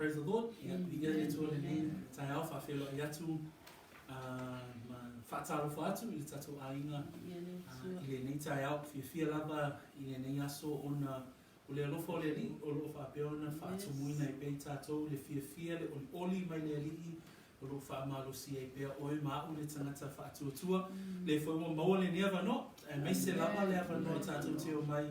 Praise the Lord. Ia, viia le Atua lenei taeao, faafeiloai atu ma faatalofa atu i le tatou aiga i lenei taeao. Fiafia lava i lenei aso ona o le alofa o le Alii o lo o faapea ona faatumuina ai pea i tatou le fiafia, le olioli mai le Alii o lo o faamalosia ai pea oe ma a'u le tagata faatuatua. Lea foi ua maua lenei avanoa, aemaise lava le avanoa tatou te omai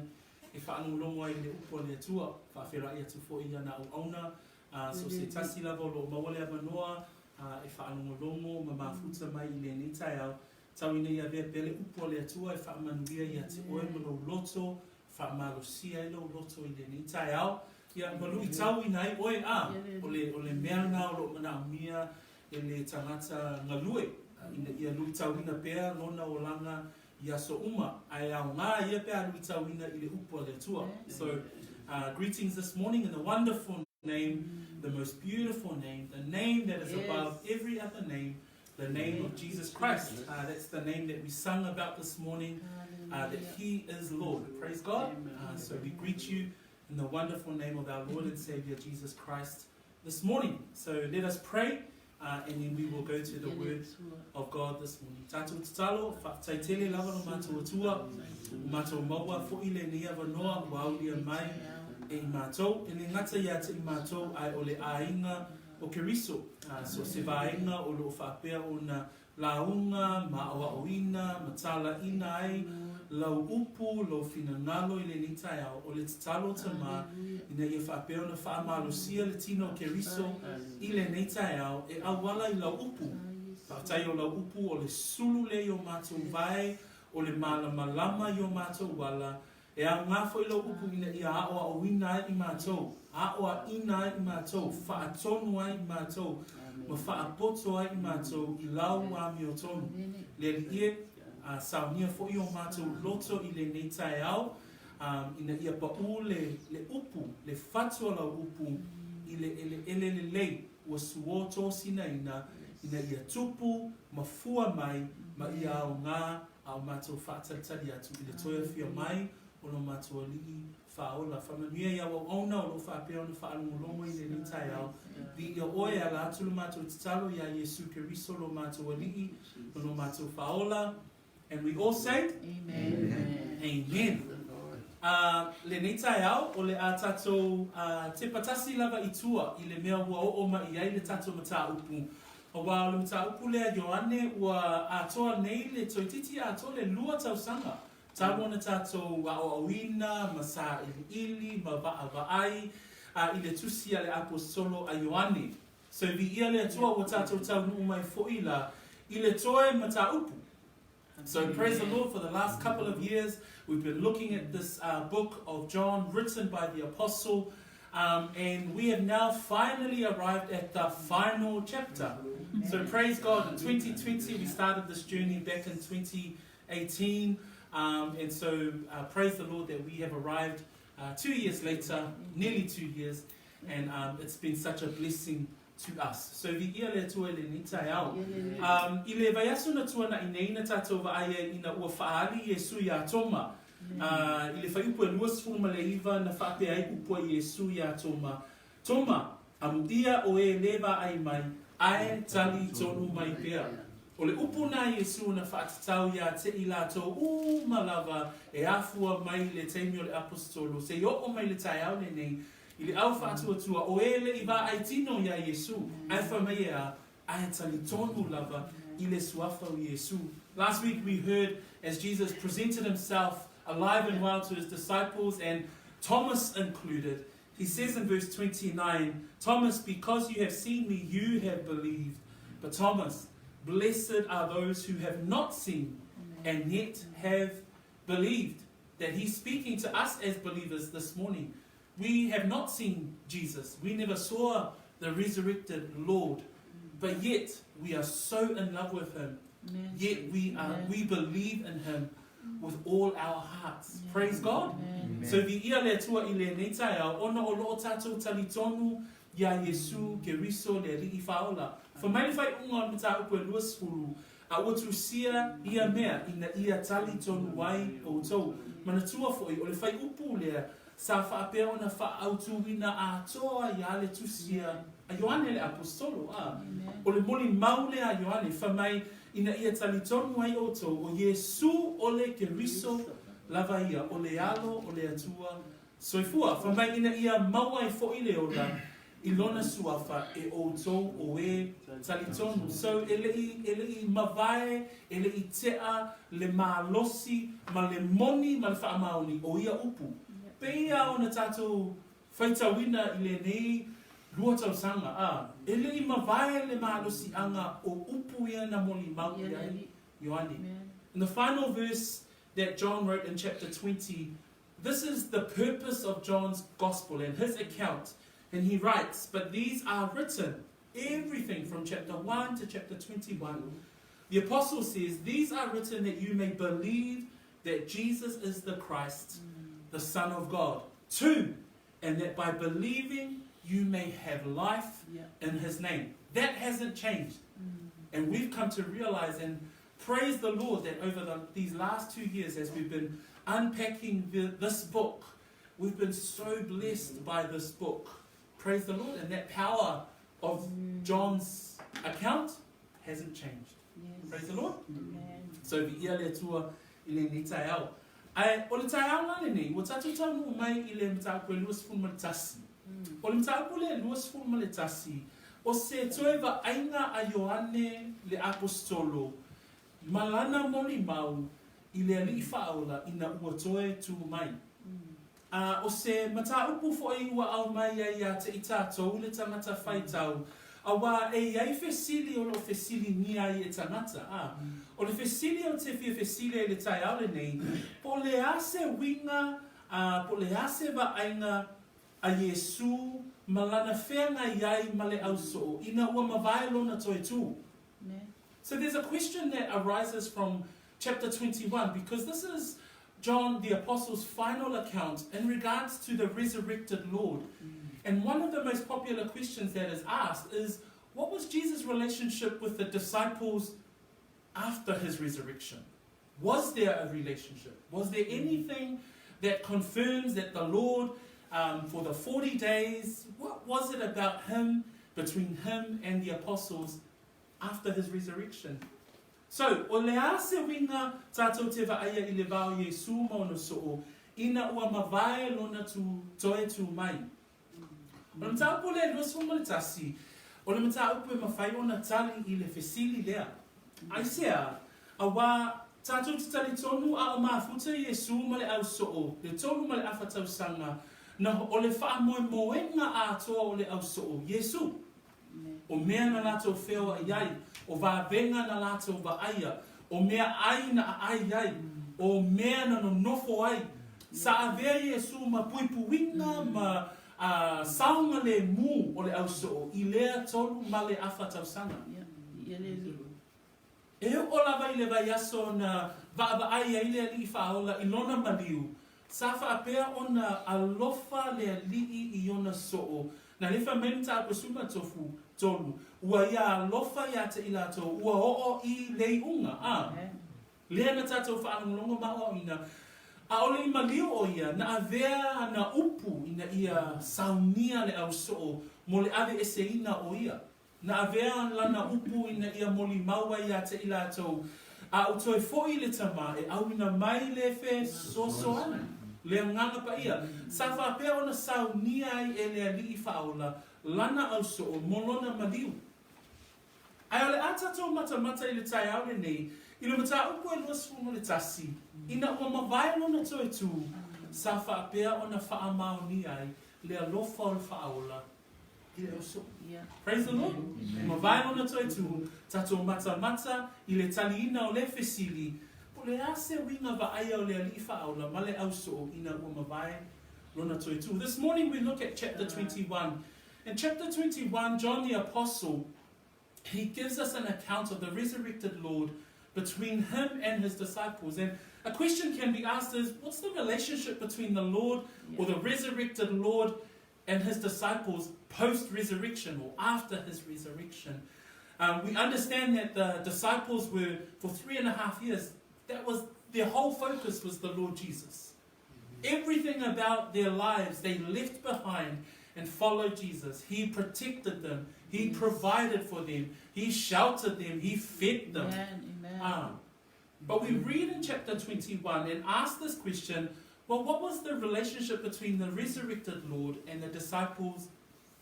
e faalogologo ai i le upu a le Atua. Faafeiloai atu foi i ana auauna, a so o se tasi lava o lo o maua le avanoa e faalogologo ma mafuta mai i lenei taeao, tau ina ia avea pea le upu a le Atua e faamanuia ia te oe ma lou loto, faamalosia ai lou loto i lenei taeao, ia ma luitauina ai oe, a o le, o le mea lena o lo o manaomia e le tagata galue, ina ia luitauina pea lona olaga i aso uma, ae aoga ia pe a luitauina i le upu a le Atua. So, greetings this morning in the wonderful name, the most beautiful name, the name that is above every other name, the name of Jesus Christ. That's the name that we sung about this morning, that He is Lord. Praise God. So we greet you in the wonderful name of our Lord and Savior Jesus Christ this morning. So let us pray and then we will go to the word of God this morning. Tātou tatalo, whaatai tele lava no mātou atua, o mātou maua fo ile nei avanoa, ua aulia mai e i mātou, e le ngata ia te i mātou ai o le āinga o Keriso. So se vaega o loo faapea ona lauga ma aoaoina ma talaiina ai lau upu, lou finagalo i lenei taeao, o le tatalo tama ina ia faapea ona faamalosia le tino o Keriso i lenei taeao e auala i lau upu. Faafetai o lau upu o le sulu lea i o matou vae, o le malamalama i o matou ala, E aoga foi lou upu ina ia aoaoina ai i matou, aoaina ai i matou, faatonu ai i matou, ma faapoto ai i matou i lau amiotonu. Le Alii e, a saunia foi o matou loto i lenei taeao, ina ia paʻū le, le upu, le fatu o lau upu i le eleele lelei ua suō tōsinaina, ina ia tupu ma fua mai ma ia aoga A o matou faatalitali atu i le toe afio mai o lo matou Alii Faaola. Faamanuia i au auauna o lo o faapea ona faalogologo i lenei taeao. Viia Oe e ala atu lo matou tatalo iā Iesu Keriso lo matou Alii ma lo matou Faaola. And we all say? Amen. Amen. A lenei taeao, o le a tatou tepa tasi lava i tua i le mea ua oo mai i ai le tatou mataupu Aua o le mataupu lea Ioane ua atoa nei le toeitiiti atoa le lua tausaga talu ona tatou aoaoina ma sailiili ma vaavaai i le tusi a le Aposetolo a Ioane. So viia le Atua ua tatou taunuu mai foi la i le toe mataupu. So praise the Lord for the last couple of years we've been looking at this book of John written by the apostle um, and we have now finally arrived at the final chapter. So praise God, in 2020 we started this journey back in 2018 um, and so uh, praise the Lord that we have arrived uh, two years later, nearly two years, and um, it's been such a blessing to us. So viia le Atua i lenei taeao. Um, I le vaiaso na tuanaʻi nei na tatou vaai ai ina ua faaali Iesu iā Toma. Uh, I le fuaiupu e 29 na faapea ai upu a Iesu iā Toma, Toma, amuia o e lē vaai mai, ae tali tonu mai pea. O le upu na Iesu na faatatau iā te i latou uma lava e afua mai le taimi o le Aposetolo seia oo mai le taeao lenei, I le au faatuatua, o e le i vaai tino iā Iesu, ae fai mai e a, ae talitonu lava i le suafa o Iesu. Last week we heard as Jesus presented himself alive and well to his disciples and Thomas included, he says in verse 29, Thomas, because you have seen me, you have believed. But Thomas, blessed are those who have not seen and yet have believed. That he's speaking to us as believers this morning. We have not seen Jesus. We never saw the resurrected Lord. But yet we are so in love with him. Amen. Yet we are we believe in him with all our hearts. Yeah. Praise God. Amen. So viia le Atua i lenei taeao ona o loo tatou talitonu iā Iesu Keriso le Alii Faaola. Fai mai le faaiuga o le mataupu e 20, A ua tusia ia mea ina ia talitonu ai outou. Manatua foi, o le fuaiupu lea. sa faapea ona faaautuina atoa ai a le tusi a Ioane le Aposetolo, a o le molimau lea a Ioane, fai mai, Ina ia talitonu ai outou, o Iesu o le Keriso lava ia, o le Alo o le Atua Soifua. Fai mai, ina ia maua ai foi le ola i Lona Suafa e outou o e talitonu. So, e le i, e le i mavae, e le i tea le malosi ma le moni ma le faamaoni o ia upu. Pei lava ona tatou faitauina i lenei 2 tausaga, a, e le i mavae le malosiaga o upu ia na molimau i ai Ioane. In the final verse that John wrote in chapter 20, this is the purpose of John's gospel and his account. And he writes, But these are written, everything from chapter 1 to chapter 21. The apostle says, These are written that you may believe that Jesus is the Christ, the Son of God. 2, and that by believing you may have life in his name. That hasn't changed. And we've come to realize and praise the Lord that over these last 2 years, as we've been unpacking this book, we've been so blessed by this book. Praise the Lord. And that power of John's account hasn't changed. Praise the Lord. Amen. So, viia le Atua i lenei taeao. Ae, o le taeao la lenei, ua tatou taunuu mai i le mataupu e 21. O le mataupu le 21, o se toe vaaiga a Ioane le Aposetolo ma lana molimau i le Alii Faaola ina ua toe tu mai. A o se mataupu foi ua aumai ai ia te i tatou le tagata faitau, auā e i ai fesili o lo o fesiligia ai e tagata. A o le fesili ou te fia fesili ai i le taeao lenei, po o le a se uiga, a po o le a se vaaiga a Iesu ma lana feagai ai ma le ausoo ina ua mavae lona toe tu. So there's a question that arises from chapter 21 because this is John the Apostle's final account in regards to the resurrected Lord. And one of the most popular questions that is asked is, what was Jesus' relationship with the disciples after his resurrection? Was there a relationship? Was there anything that confirms that the Lord, for the 40 days, what was it about him, between him and the apostles after his resurrection? So, o le a se uiga tatou te vaaia i le va o Iesu ma ona soo, ina ua mavae lona tu, toe tu mai. O le mataupu le 21, o le mataupu e mafai ona tali i le fesili lea. Aisea, auā tatou te talitonu a o mafuta Iesu ma le ausoo, le 3 ma le afa tausaga, na o le faamoemoega atoa o le ausoo, Iesu. O mea na latou feoai ai, o vavega na latou vaaia, o mea ai na aai ai, o mea na nonofo ai. Sa avea Iesu ma puipuiga ma saoga le mu o le ausoo i lea 3 ma le afa tausaga. E oo lava i le vaiaso na vaavaai ai le Alii Faaola i lona maliu, sa faapea ona alofa le Alii i ona soo. Na le fai mai le mataupu 13, ua ia alofa ia te i latou, ua oo i le iuga. A, lea na tatou faalogologo ma aoaoina, aole i maliu o ia, na avea na upu ina ia saunia le ausoo mo le aveeseina o ia. Na avea lana upu ina ia molimau ai ia te i latou, a ou toe foi i le Tama e auina mai le Fesoasoani, le Agaga Paia. Sa faapea ona saunia ai e le Alii Faaola lana ausoo mo lona maliu. Ae o le a tatou matamata i le taeao lenei, i le mataupu e 21, ina ua mavae lona toe tu, sa faapea ona faamaonia ai le alofa o le Faaola i le ausoo. Praise the Lord. Mavae lona toe tu, tatou matamata i le taliina o le fesili, po le a se uiga vaaia o le Alii Faaola ma le ausoo ina ua mavae lona toe tu. This morning we look at chapter 21. In chapter 21, John the Apostle, he gives us an account of the resurrected Lord between him and his disciples. And a question can be asked is, what's the relationship between the Lord or the resurrected Lord and his disciples post-resurrection or after his resurrection? We understand that the disciples were, for 3.5 years, that was their whole focus was the Lord Jesus. Everything about their lives they left behind and followed Jesus. He protected them. He provided for them. He sheltered them. He fed them. Amen. Amen. Ah. But we read in chapter 21 and ask this question well, what was the relationship between the resurrected Lord and the disciples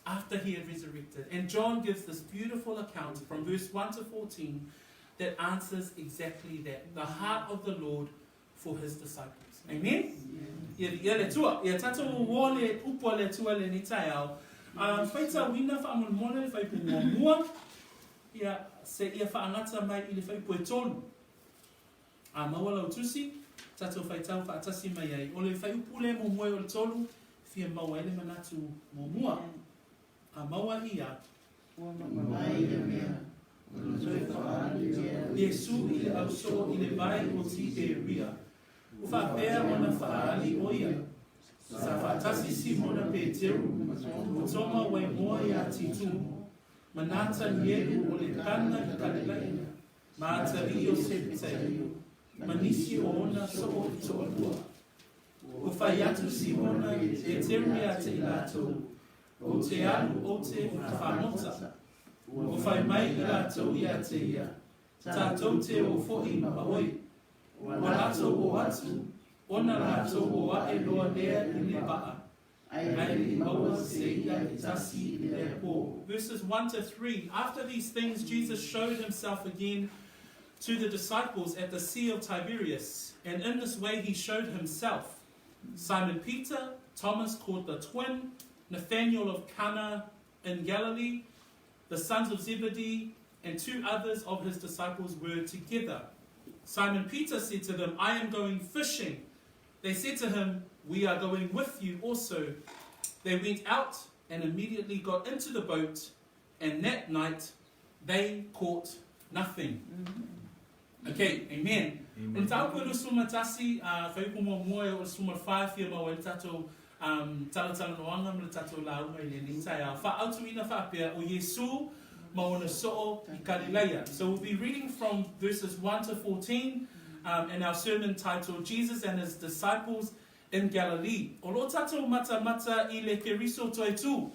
after he had resurrected? And John gives this beautiful account from verse 1 to 14 that answers exactly that the heart of the Lord for his disciples. Amen? Ia viia le Atua. Ia tatou uō le upu a le Atua i lenei taeao. Faitauina faamolemole le fuaiupu muamua, ia, seia faagata mai i le fuaiupu e tolu. A maua lau tusi, tatou faitau faatasi mai ai. O le fuaiupu lea muamua o le tolu, fia maua ai le manatu muamua. A maua ia. Ua mavae ia mea, ona toe faaali lea o Iesu i le ausoo i le vai o Tiperia, ua faapea ona faaali o ia. Sa faatasi Simona Peteru, o Toma Waimoa iā Titumu, ma Natanielu o le Kana i Kalilaia, ma atalii o Sebetaio, ma nisi o ona soo e toalua. Ua fai atu Simona Peteru iā te i latou, Ou te alu ou te fagota. Ua fai mai i latou iā te ia, Tatou te o foʻi ma oe. Ua latou o atu, ona latou o aʻe loa lea i le vaa, ae le i maua se iʻa e tasi i lea pō. Verses 1 to 3 After these things Jesus showed himself again to the disciples at the Sea of Tiberias, and in this way he showed himself. Simon Peter, Thomas called the twin, Nathanael of Cana in Galilee, the sons of Zebedee, and two others of his disciples were together. Simon Peter said to them, I am going fishing. They said to him, We are going with you also. They went out and immediately got into the boat, and that night they caught nothing. Okay, amen. O le mataupu e 21, a fuaiupu muamua e oo i le 14 e fia maua ai le tatou um, talatalanoaga ma le tatou lauga i lenei taeao. Faaautuina faapea o Iesu ma ona soo i Kalilaia. So we'll be reading from verses 1 to 14 um, in our sermon titled Jesus and His Disciples in Galilee. O lo tatou matamata i le Keriso toe tū.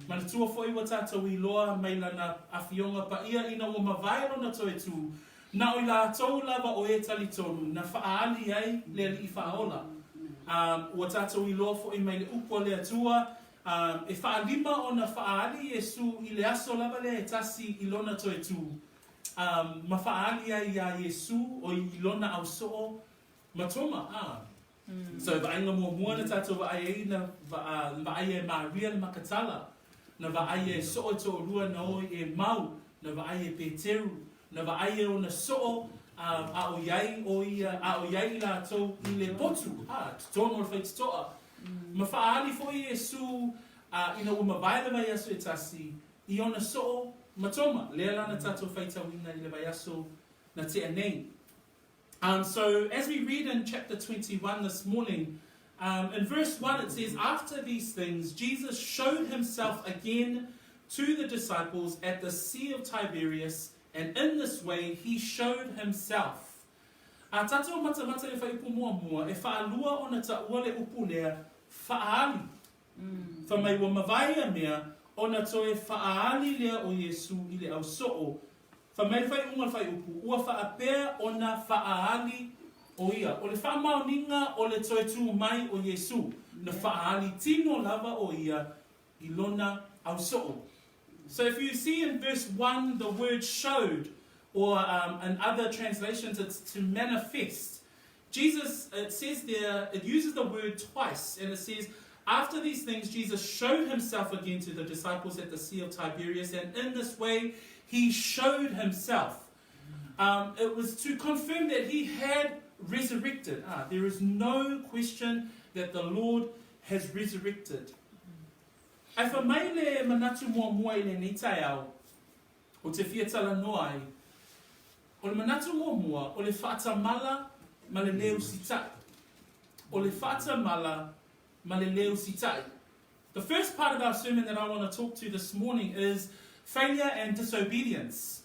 Manatua foi ua tatou iloa mai lana Afioga Paia ina ua mavae lona toe tū, na o i latou lava o e talitonu na faaali ai le Alii Faaola. A ua tatou iloa foi mai le upu a le Atua, a e faalima ona faaali Iesu i le aso lava lea e tasi i lona toe tū, a ma faaali ai iā Iesu o i lona ausoo ma Toma, a. So vaaiga muamua na tatou vaai ai na vaaia e Maria le Makatala, na vaaia e soo e toalua na o i Emau, na vaaia e Peteru, na vaaia e ona soo a o iai o ia, a o iai i latou i le potu, a, totonu o le faitotoa. Ma faaali foi Iesu ina ua mavae le vaiaso e tasi i ona soo ma Toma, lea la na tatou faitauina i le vaiaso na tea nei. Um, so, as we read in chapter 21 this morning, um, in verse 1 it says, After these things, Jesus showed himself again to the disciples at the Sea of Tiberias, and in this way he showed himself. A tatou matamata i le fuaiupu muamua, e faalua ona taua le upu lea, faaali. Fai mai ua mavae ia mea, ona toe faaali lea o Iesu i le ausoo. Fai mai le faaiuga o le fuaiupu, ua faapea ona faaali o ia. O le faamaoniga o le toe tū mai o Iesu, na faaali tino lava o ia i lona ausoo. So if you see in verse 1 the word showed, or um, in other translations it's to manifest. Jesus, it says there, it uses the word twice, and it says, after these things, Jesus showed himself again to the disciples at the Sea of Tiberias, and in this way, he showed himself. Um, it was to confirm that he had resurrected. Ah, there is no question that the Lord has resurrected. Ae fai mai le manatu muamua i lenei taeao, o te fia talanoa ai, o le manatu muamua, o le faatamala ma le lē usitai. O le faatamala ma le lē usitai. The first part of our sermon that I want to talk to this morning is failure and disobedience.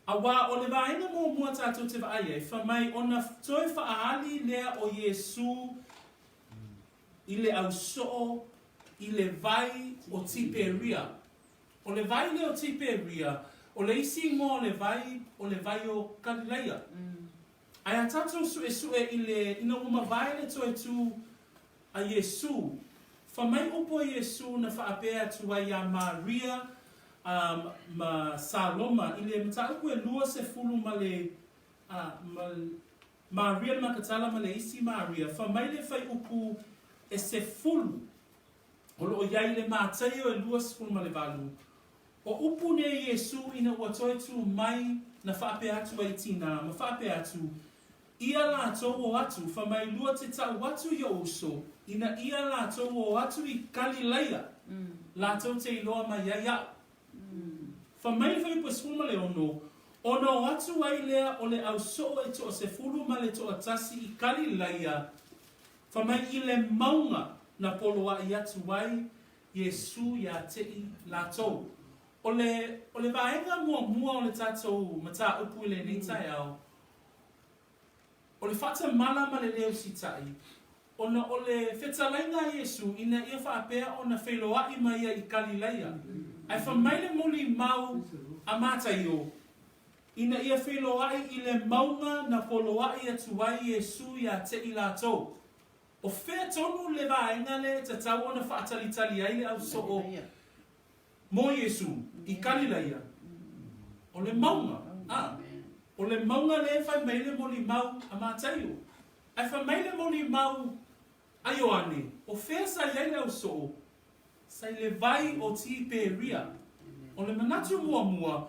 Auā, o le vaega muamua tatou te vaai ai, fai mai ona toe faaali lea o Iesu. i le ausoo i le vai o Tiperia. O le vai lea o Tiperia, o le isi igoa o le vai, o le vai o Kalilaia. Ae a tatou suesue i le, ina ua mavae le toe tu a Iesū, fa mai upu a Iesū na faapea atu ai iā Maria um, ma Saloma i le mataupu e 20 ma le, uh, ma, Maria le Makatala ma le isi Maria, fa mai le fuaiupu e 10 o lo o i ai i le Mataio e 28, O upu nei Iesū ina ua toe tū mai na faapea atu ai tinā, ma faapea atu, Ia lātou o atu, fa mai lua te ta'u atu i o'u uso, ina ia lātou o atu i Kalilaia, lātou te iloa mai ai a'u. Fa mai le fuaiupu e 16, ona o atu ai lea o le au soo e toasefulu ma le toatasi i Kalilaia, fa mai i le mauga na poloaʻi atu ai Iesū iā teʻi lātou. O le, o le vaega muamua o le tatou mataupu i lenei taeao, o le faatamala ma le lē usitaʻi, ona o le fetalaiga a Iesū ina ia faapea ona feiloaʻi mai ia i Kalilaia, ae fa mai le molimau a Mataio, ina ia feiloaʻi i le mauga na poloaʻi atu ai Iesū iā teʻi lātou. O fea tonu le vaega lea e tatau ona faatalitali ai le au soo mo Iesū i Kalilaia? O le mauga, a. O le mauga lea e fai mai le molimau a Mataio. Ae fai mai le molimau a Ioane, o fea sa i ai le au soo? Sa i le vai o Tiperia. O le manatu muamua,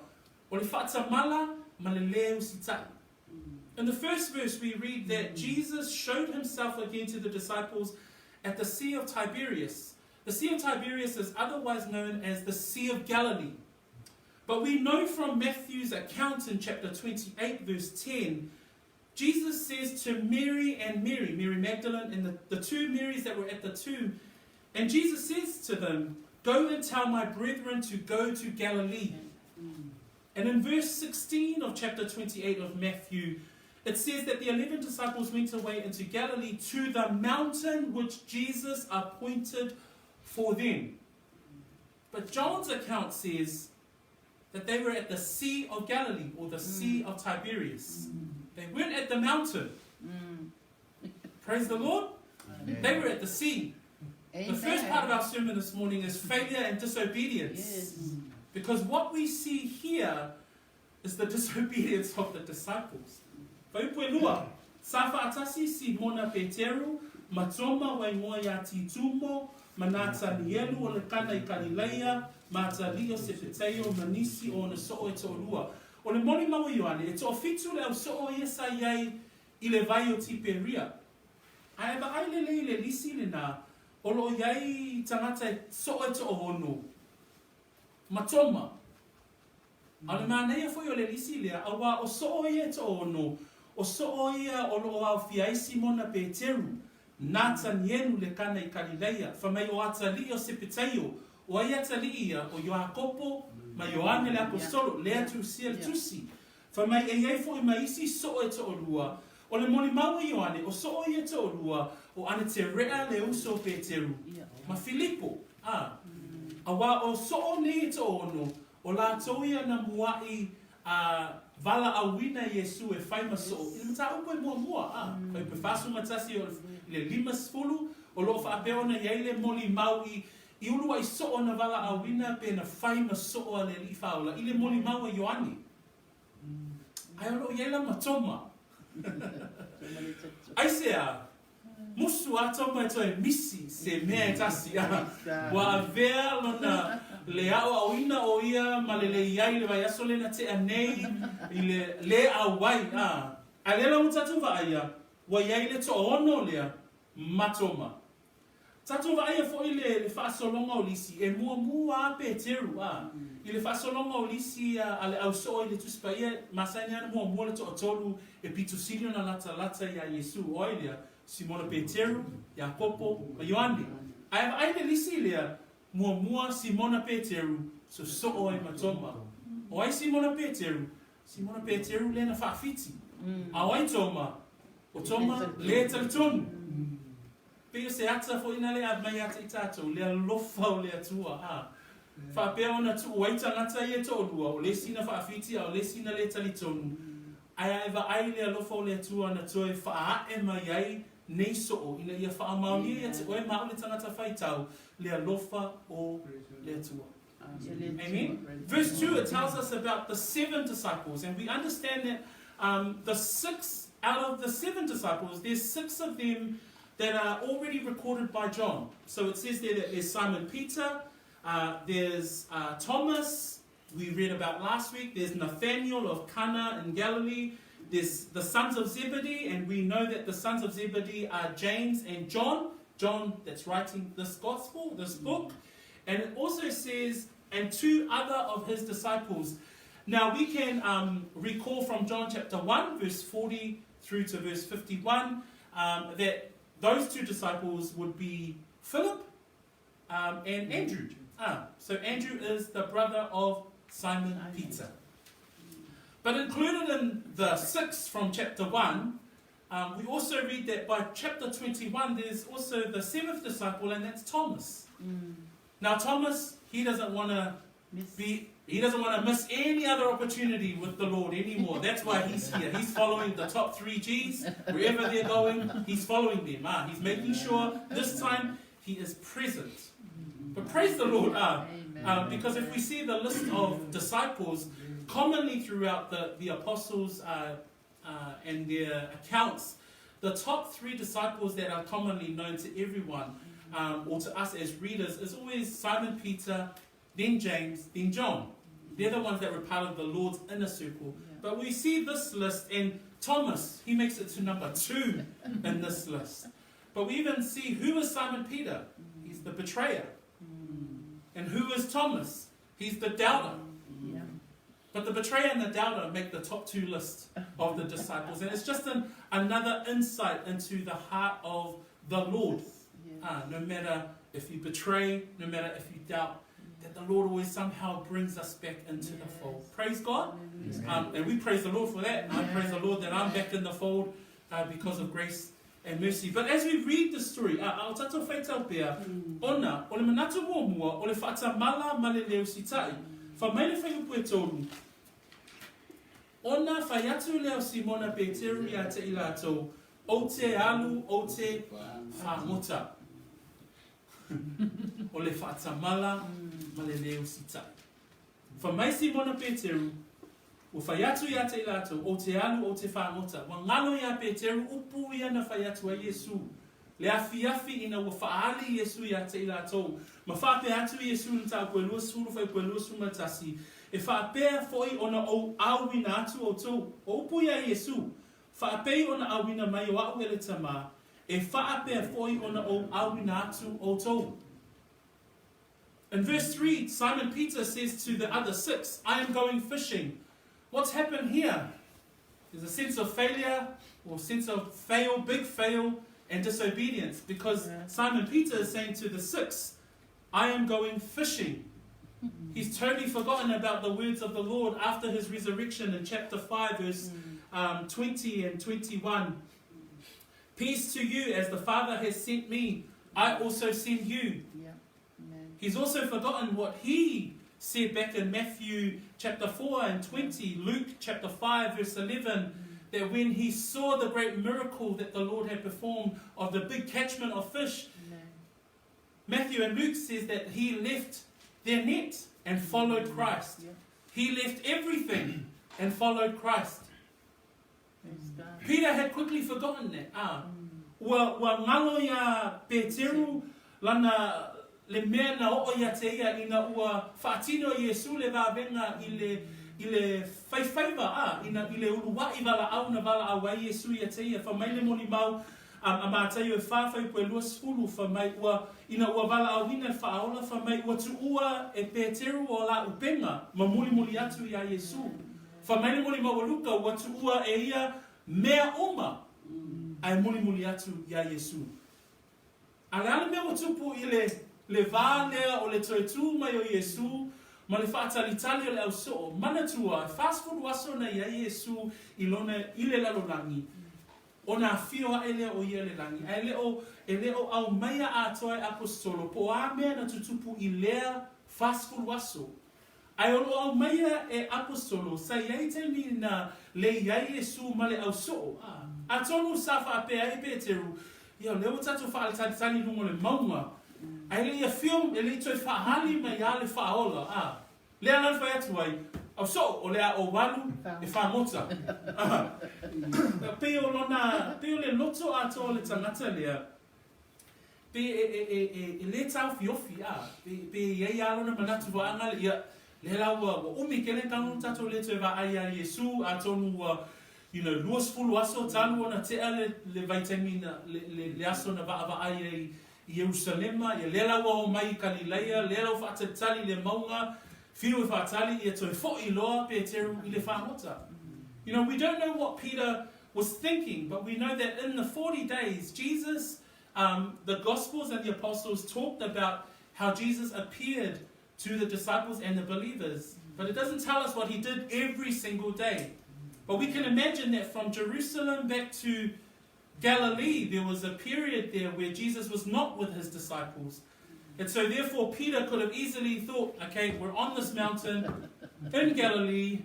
o le faatamala ma le lē usitaʻi. In the first verse we read that Jesus showed himself again to the disciples at the Sea of Tiberias. The Sea of Tiberias is otherwise known as the Sea of Galilee. But we know from Matthew's account in chapter 28, verse 10, Jesus says to Mary and Mary, Mary Magdalene and the, the two Marys that were at the tomb, and Jesus says to them, Go and tell my brethren to go to Galilee. And in verse 16 of chapter 28 of Matthew, it says that the 11 disciples went away into Galilee to the mountain which Jesus appointed for them. But John's account says that they were at the Sea of Galilee or the mm. Sea of Tiberias. Mm. They weren't at the mountain. Mm. Praise the Lord. Amen. They were at the sea. Amen. The first part of our sermon this morning is failure and disobedience. Yes. Because what we see here is the disobedience of the disciples. Faupuelua, sa faatasi Simona Peteru, ma Toma ua igoa iā Titumo, ma Natanielu o le Kana i Kalilaia, ma Atalii o Sepeteio, ma nisi o ona soo e toalua. O le molimau a Ioane, e toafitu le au soo ia sa i ai i le vai o Tiperia. Ae vaai lelei i le lisi lenā, o lo o i ai tagata e soo e toono ma Toma. A o le manaia foi o le lisi lea, auā o soo ia e toono, o soo ia o lo o aofia ai Simona Peteru, Natanielu le Kana i Kalileia, fa mai o Atalii o Sepeteio, o ai Atalii ia, o Ioakopo ma Ioane le Aposolo, lea tusia le tusi. Fai mai e i ai foi ma isi soo e toalua, o le molimau a Ioane, o soo ia e toalua, o Aneterea le uso o Peteru, ma Filipo, a, auā o soo nei e toono, o latou ia na muaʻi a valaauina Iesu e fai ma soo i le mataupu e muamua, a, fai pe 41 o le 50, o lo o faapea ona i ai le molimau i I uluaʻi soo na valaauina pe na fai ma soo a le Alii Faaola i le molimau a Ioane. Ae o loo i ai la ma Toma. Aisea, musu a Toma e toe misi se mea e tasi, a ua avea lona le aoaoina o ia ma le le iai i le vaiaso le na tea nei i le le auai, a. Ae lea la ua tatou vaaia, ua iai le toaono lea ma Toma. Tatou vaaia foi le le faasologa o lisi, e muamua a Peteru, a, i le faasologa o lisi a le au soo i le Tusi Paia, masani a na muamua le toatolu e pito sili ona latalata iā Iesu, o ai lea? Simona Peteru, Iakopo, ma Ioane. Ae vaai le lisi lea, muamua Simona Peteru, sosoo ai ma Toma. O ai Simona Peteru? Simona Peteru lea na faafiti. A o ai Toma? O Toma le talitonu. Pei o se ata foi na le aumai ia te i tatou, le alofa o le Atua, a. Faapea ona tuu ai tagata ia e toalua, o le isi na faafiti a o le isi na le talitonu, ae a e vaai i le alofa o le Atua na toe faaae mai ai nei soo ina ia faamaonia ia te oe ma au le tagata faitau, le alofa o le Atua. Amen. Verse 2, it tells us about the seven disciples, and we understand that the six out of the seven disciples, there's six of them that are already recorded by John. So it says there that there's Simon Peter, there's Thomas, we read about last week, there's Nathaniel of Cana in Galilee, there's the sons of Zebedee, and we know that the sons of Zebedee are James and John. John that's writing this gospel, this book. And it also says, and two other of his disciples. Now we can recall from John chapter 1, verse 40 through to verse 51, that those two disciples would be Philip and Andrew. So Andrew is the brother of Simon Peter. But included in the six from chapter 1, we also read that by chapter 21, there's also the seventh disciple, and that's Thomas. Now Thomas, he doesn't want to be, he doesn't want to miss any other opportunity with the Lord anymore. That's why he's here. He's following the top three G's. Wherever they're going, he's following them. He's making sure this time he is present. But praise the Lord, because if we see the list of disciples, commonly throughout the apostles and their accounts, the top three disciples that are commonly known to everyone, or to us as readers, is always Simon Peter, then James, then John. They're the ones that were part of the Lord's inner circle. But we see this list, and Thomas, he makes it to number 2 in this list. But we even see who is Simon Peter? He's the betrayer. And who is Thomas? He's the doubter. But the betrayer and the doubter make the top 2 list of the disciples. And it's just another insight into the heart of the Lord. No matter if you betray, no matter if you doubt, that the Lord always somehow brings us back into the fold. Praise God. And we praise the Lord for that. I praise the Lord that I'm back in the fold because of grace and mercy. But as we read the story, ao tatou faitau pea, ona, o le manatu muamua, o le faatamala ma le lē usitai. Fai mai le fuaiupu e tolu, ona fai atu lea o Simona Peteru iā te i latou, Ou te alu, ou te fagota. O le faatamala ma le lē usitai. Fai mai Simona Peteru, Ua fai atu iā te i latou, Ou te alu, ou te fagota. Ua galo iā Peteru upu ia na fai atu ai Iesu. Le afiafi ina ua faaali Iesu iā te i latou, ma faapea atu Iesu i le mataupu e 20 fuaiupu e 21, E faapea foi ona ou auina atu outou. O upu ia a Iesu, Faapei ona auina mai o a'u e le Tamā, e faapea foi ona ou auina atu outou. In verse 3, Simon Peter says to the other six, I am going fishing. What's happened here? There's a sense of failure or sense of fail, big fail, and disobedience, because Simon Peter is saying to the six, I am going fishing. He's totally forgotten about the words of the Lord after his resurrection in chapter 5, verse 20 and 21. Peace to you, as the Father has sent me, I also send you. He's also forgotten what he said back in Matthew chapter 4 and 20, Luke chapter 5, verse 11, that when he saw the great miracle that the Lord had performed of the big catchment of fish, Matthew and Luke says that he left their net and followed Christ. He left everything and followed Christ. Peter had quickly forgotten that. Ua, ua galo iā Peteru lana le mea na oo ia te ia ina ua faatino e Iesu le vavega i le, i le faifaiva, a, ina, i le uluaʻi valaau na valaau ai Iesu ia te ia, fai mai le molimau a, a Mataio e fa fuaiupu e 20, fai mai ua, ina ua valaauina le Faaola, fai mai ua tuua e Peteru o la upega ma mulimuli atu iā Iesu. Fai mai le molimau a Luka, ua tuua e ia mea uma ae mulimuli atu iā Iesu. A o le a le mea ua tupu i le, le vā lea o le toe tū mai o Iesū ma le faatalitali o le au soo? Manatua, e 40 aso na i ai Iesū i lona, i le lalolagi. Ona afio aʻe lea o ia i le lagi, a e le o, e le o aumaia atoa e Aposetolo po o a mea na tutupu i lea 40 aso. Ae o lo o aumaia e Aposetolo sa i ai taimi na lei ai Iesu ma le au soo, a. Atonu sa faapea ai Peteru, Ia, o lea ua tatou faaletalitali i luga o le mauga, ae le i afio, e le i toe faahali mai a le Faaola, a. Lea la na fai atu ai, Au soo, o le a ou alu e fagota. A. Pei o lona, pei o le loto atoa o le tagata lea, pe e, e, e, e, e lē taofiofi, a, pe, pe i ai lava lona manatu vaega lea, ia, lea la ua, ua umi tele talu ona tatou le toe vaai iā Iesu, atonu ua, you know, 20 aso talu ona tea le, le vaitaimi na, le, le, le aso na vaavaai ai i Ierusalema, ia lea la ua oo mai i Kalilaia, lea la ua faatalitali i le mauga, fiu e faatali, ia toe foʻi loa Peteru i le fagota. You know, we don't know what Peter was thinking, but we know that in the 40 days, Jesus, um, the Gospels and the Apostles talked about how Jesus appeared to the disciples and the believers. But it doesn't tell us what he did every single day. But we can imagine that from Jerusalem back to Galilee, there was a period there where Jesus was not with his disciples. And so, therefore, Peter could have easily thought, okay, we're on this mountain in Galilee,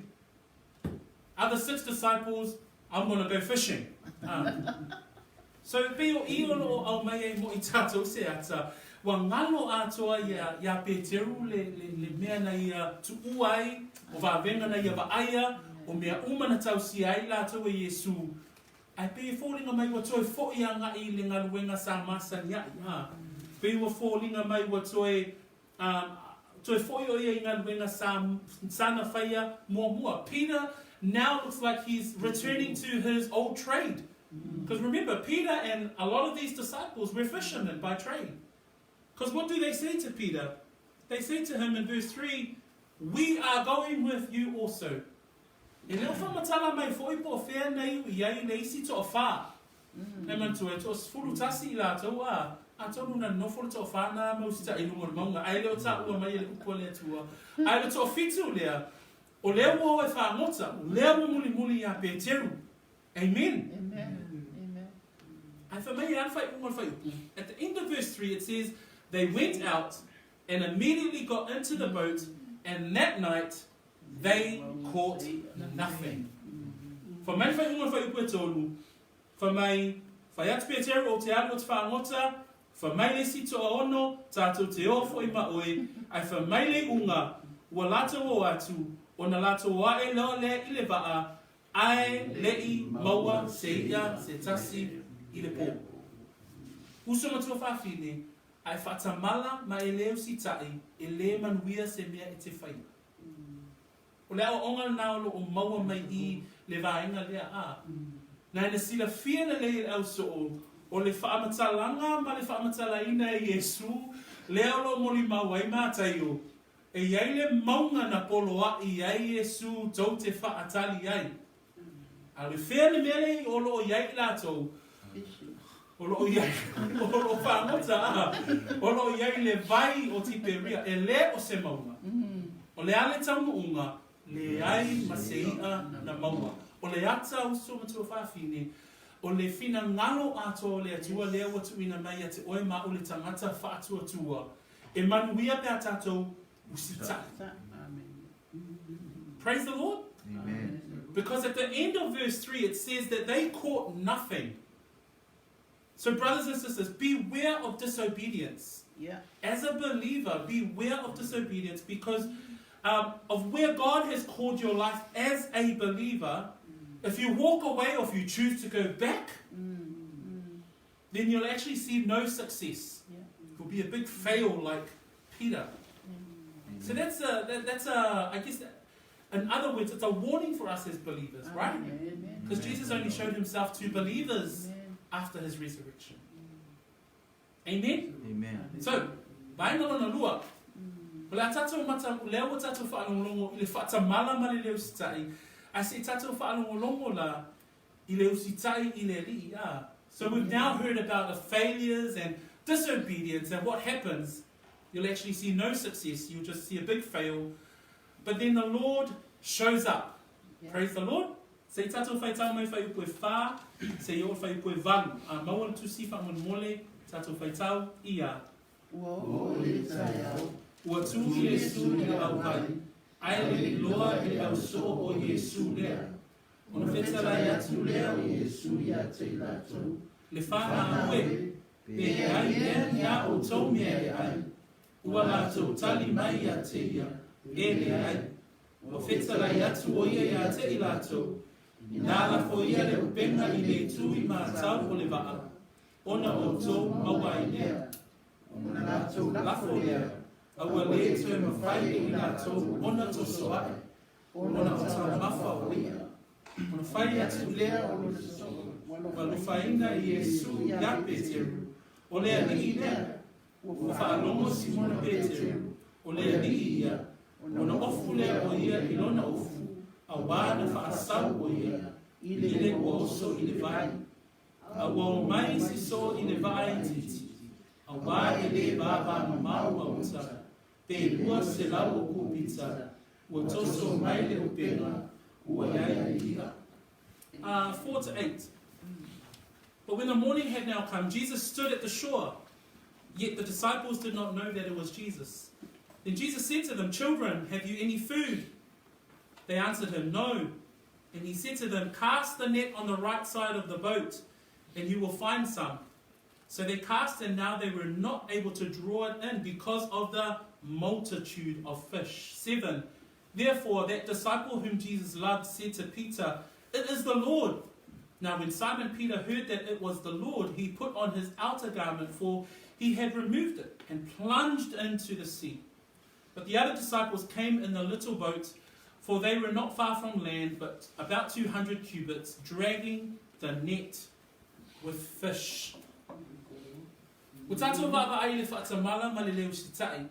other six disciples, I'm going to go fishing. Um, so, pei o i o lo o au mai ai mo i tātou se ata, ua ngalo atoa ia, iā Peteru le, le, le mea na ia tuua ai, o vāvenga na ia vaaia, o mea uma na tausia ai lātou e Iesu, Ae pei e foliga mai ua toe foʻi agaʻi i le galuega sa masani aʻi, a pei ua foliga mai ua toe, a, toe foʻi o ia i galuega sa, sa na faia muamua. Peter now looks like he's returning to his old trade. Because remember, Peter and a lot of these disciples were fishermen by trade. Because what do they say to Peter? They say to him in verse 3, We are going with you also. E le o whaamatala mai foʻi po o fea na iu i ai le isi toawhā. E manatua, e toasefulu tasi i latou, a, atonu na nonofo le toawhā na ma usitaʻi i luga o le mauga, ae le o taua mai e le upu a le Atua. Ae le toafitu lea, o lea ua o e fagota, o lea ua mulimuli iā Peteru. Amen. Amen. Amen. Ae fai mai e a le faaiuga o le fuaiupu? At the end of verse 3 it says, They went out and immediately got into the boat, and that night they caught nothing. Fai mai le faaiuga o le fuaiupu e tolu, fai mai, Fai atu Peteru o te alu o te fagota, fai mai le isi toaono, tatou te o foʻi ma oe, ae fai mai le iuga, ua latou o atu, ona latou o aʻe loa lea i le vaa, Ae leʻi maua se iʻa se tasi i le pō. Uso ma tuafafine, ae faatamala ma e lē usitaʻi, e lē manuia se mea e te faia. O le aoaoga lena o lo o maua mai i le vaega lea, a. Na ina silafia lelei e le au soo, o le faamatalaga ma le faamatalaina e Iesu lea o lo o molimau ai Mataio, E i ai le mauga na poloaʻi ai Iesu tou te faatali ai. A o le fea le mea lea i o lo o i ai i latou, o lo o i ai, o lo o fagota, a, o lo o i ai le vai o Tiperia, e lē o se mauga. O le a le taunuuga, leai ma se iʻa na maua. O le ata uso ma tuafafine, o le finagalo atoa o le Atua lea ua tuuina mai ia te oe ma au le tagata faatuatua, E manuia pe a tatou usitaʻi. Praise the Lord. Amen. Because at the end of verse 3 it says that they caught nothing. So brothers and sisters, beware of disobedience. Yeah. As a believer, beware of disobedience because um, of where God has called your life as a believer. If you walk away or if you choose to go back, then you'll actually see no success. Yeah. It will be a big fail like Peter. So that's a, that, that's a, I guess, that, in other words, it's a warning for us as believers, right? Amen. Because Jesus only showed himself to believers Amen. after his resurrection. Amen? Amen. So, vaega lona lua, o le a tatou mata, o lea ua tatou faalogologo i le faatamala ma le le usitaʻi, ae se i tatou faalogologo la i le usitaʻi i le Alii, a. So we've now heard about the failures and disobedience and what happens. You'll actually see no success, you'll just see a big fail. But then the Lord shows up. Yeah. Praise the Lord. Se i tatou faitau mai fuaiupu e 4 seia oo i le fuaiupu e 8. A maua le tusi faamolemole, tatou faitau ia. Ua oo i le taeao. Ua tu Iesu i le auvai, ae le i iloa e le au soo o Iesu lea. Ona fetalai atu lea o Iesu ia te i latou. Le fanau e, pe i ai ea ni a outou mea e ai? Ua latou tali mai ia te ia, E leai. Ua fetalai atu o ia ia te i latou, Inā lafo ia le upega i le itu i matau o le vaa, ona outou maua ai lea. Ona latou lafo lea, a ua le toe mafai e i latou ona toso ae, ona o taumafa o ia. Ona fai atu lea o lona soo ua alofaina e Iesu iā Peteru, O le Alii lea. Ua faalogo Simona Peteru, o le Alii ia, ona ofu lea o ia i lona ufu, auā na faasau o ia i le ua oso i le vai. A ua omai si soo i le vaa itiiti, auā e le vāvāmamao ma uta, pe 200 o kūpita, ua toso mai le upega ua i ai i i'a. 4 to 8. But when the morning had now come, Jesus stood at the shore. Yet the disciples did not know that it was Jesus. Then Jesus said to them, Children, have you any food? They answered him, No. And he said to them, Cast the net on the right side of the boat, and you will find some. So they cast, and now they were not able to draw it in because of the multitude of fish. 7. Therefore, that disciple whom Jesus loved said to Peter, It is the Lord. Now, when Simon Peter heard that it was the Lord, he put on his outer garment, for he had removed it, and plunged into the sea. But the other disciples came in the little boat, for they were not far from land, but about 200 cubits, dragging the net with fish. Ua tatou vaavaai i le faatamala ma le le usitai.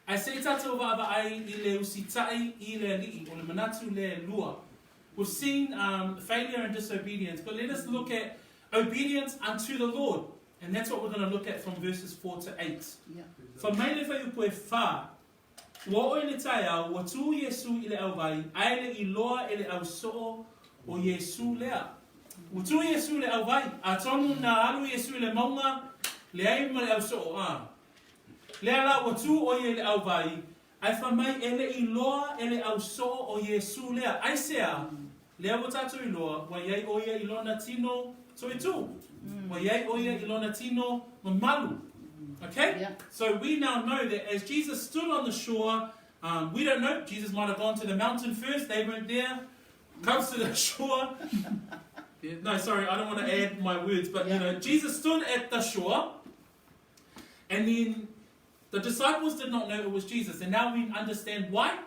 Ae se i tatou vaavaai i le usitai i le Alii, o le manatu lea e lua. We've seen um, failure and disobedience, but let us look at obedience unto the Lord. And that's what we're going to look at from verses 4 to 8. Yeah. Fa mai le fuaiupu e 4, Ua oo i le taeao, ua tū Iesū i le auvai, ae le i loa e le au soo o Iesū lea. Ua tū Iesū i le auvai, atonu na alu Iesū i le mauga, leai ma le au soo, a. Lea la ua tū o ia i le auvai, ae fa mai e le i loa e le au soo o Iesū lea. Aisea? Lea ua tatou iloa, ua iai o ia i lona tino toitū. Ua iai o ia i lona tino mamalu. Okay? Yeah. So we now know that as Jesus stood on the shore, um, we don't know, Jesus might have gone to the mountain first, they weren't there, comes to the shore. No, sorry, I don't want to add my words, but you Yeah. know, Jesus stood at the shore, and then the disciples did not know it was Jesus. And now we understand why.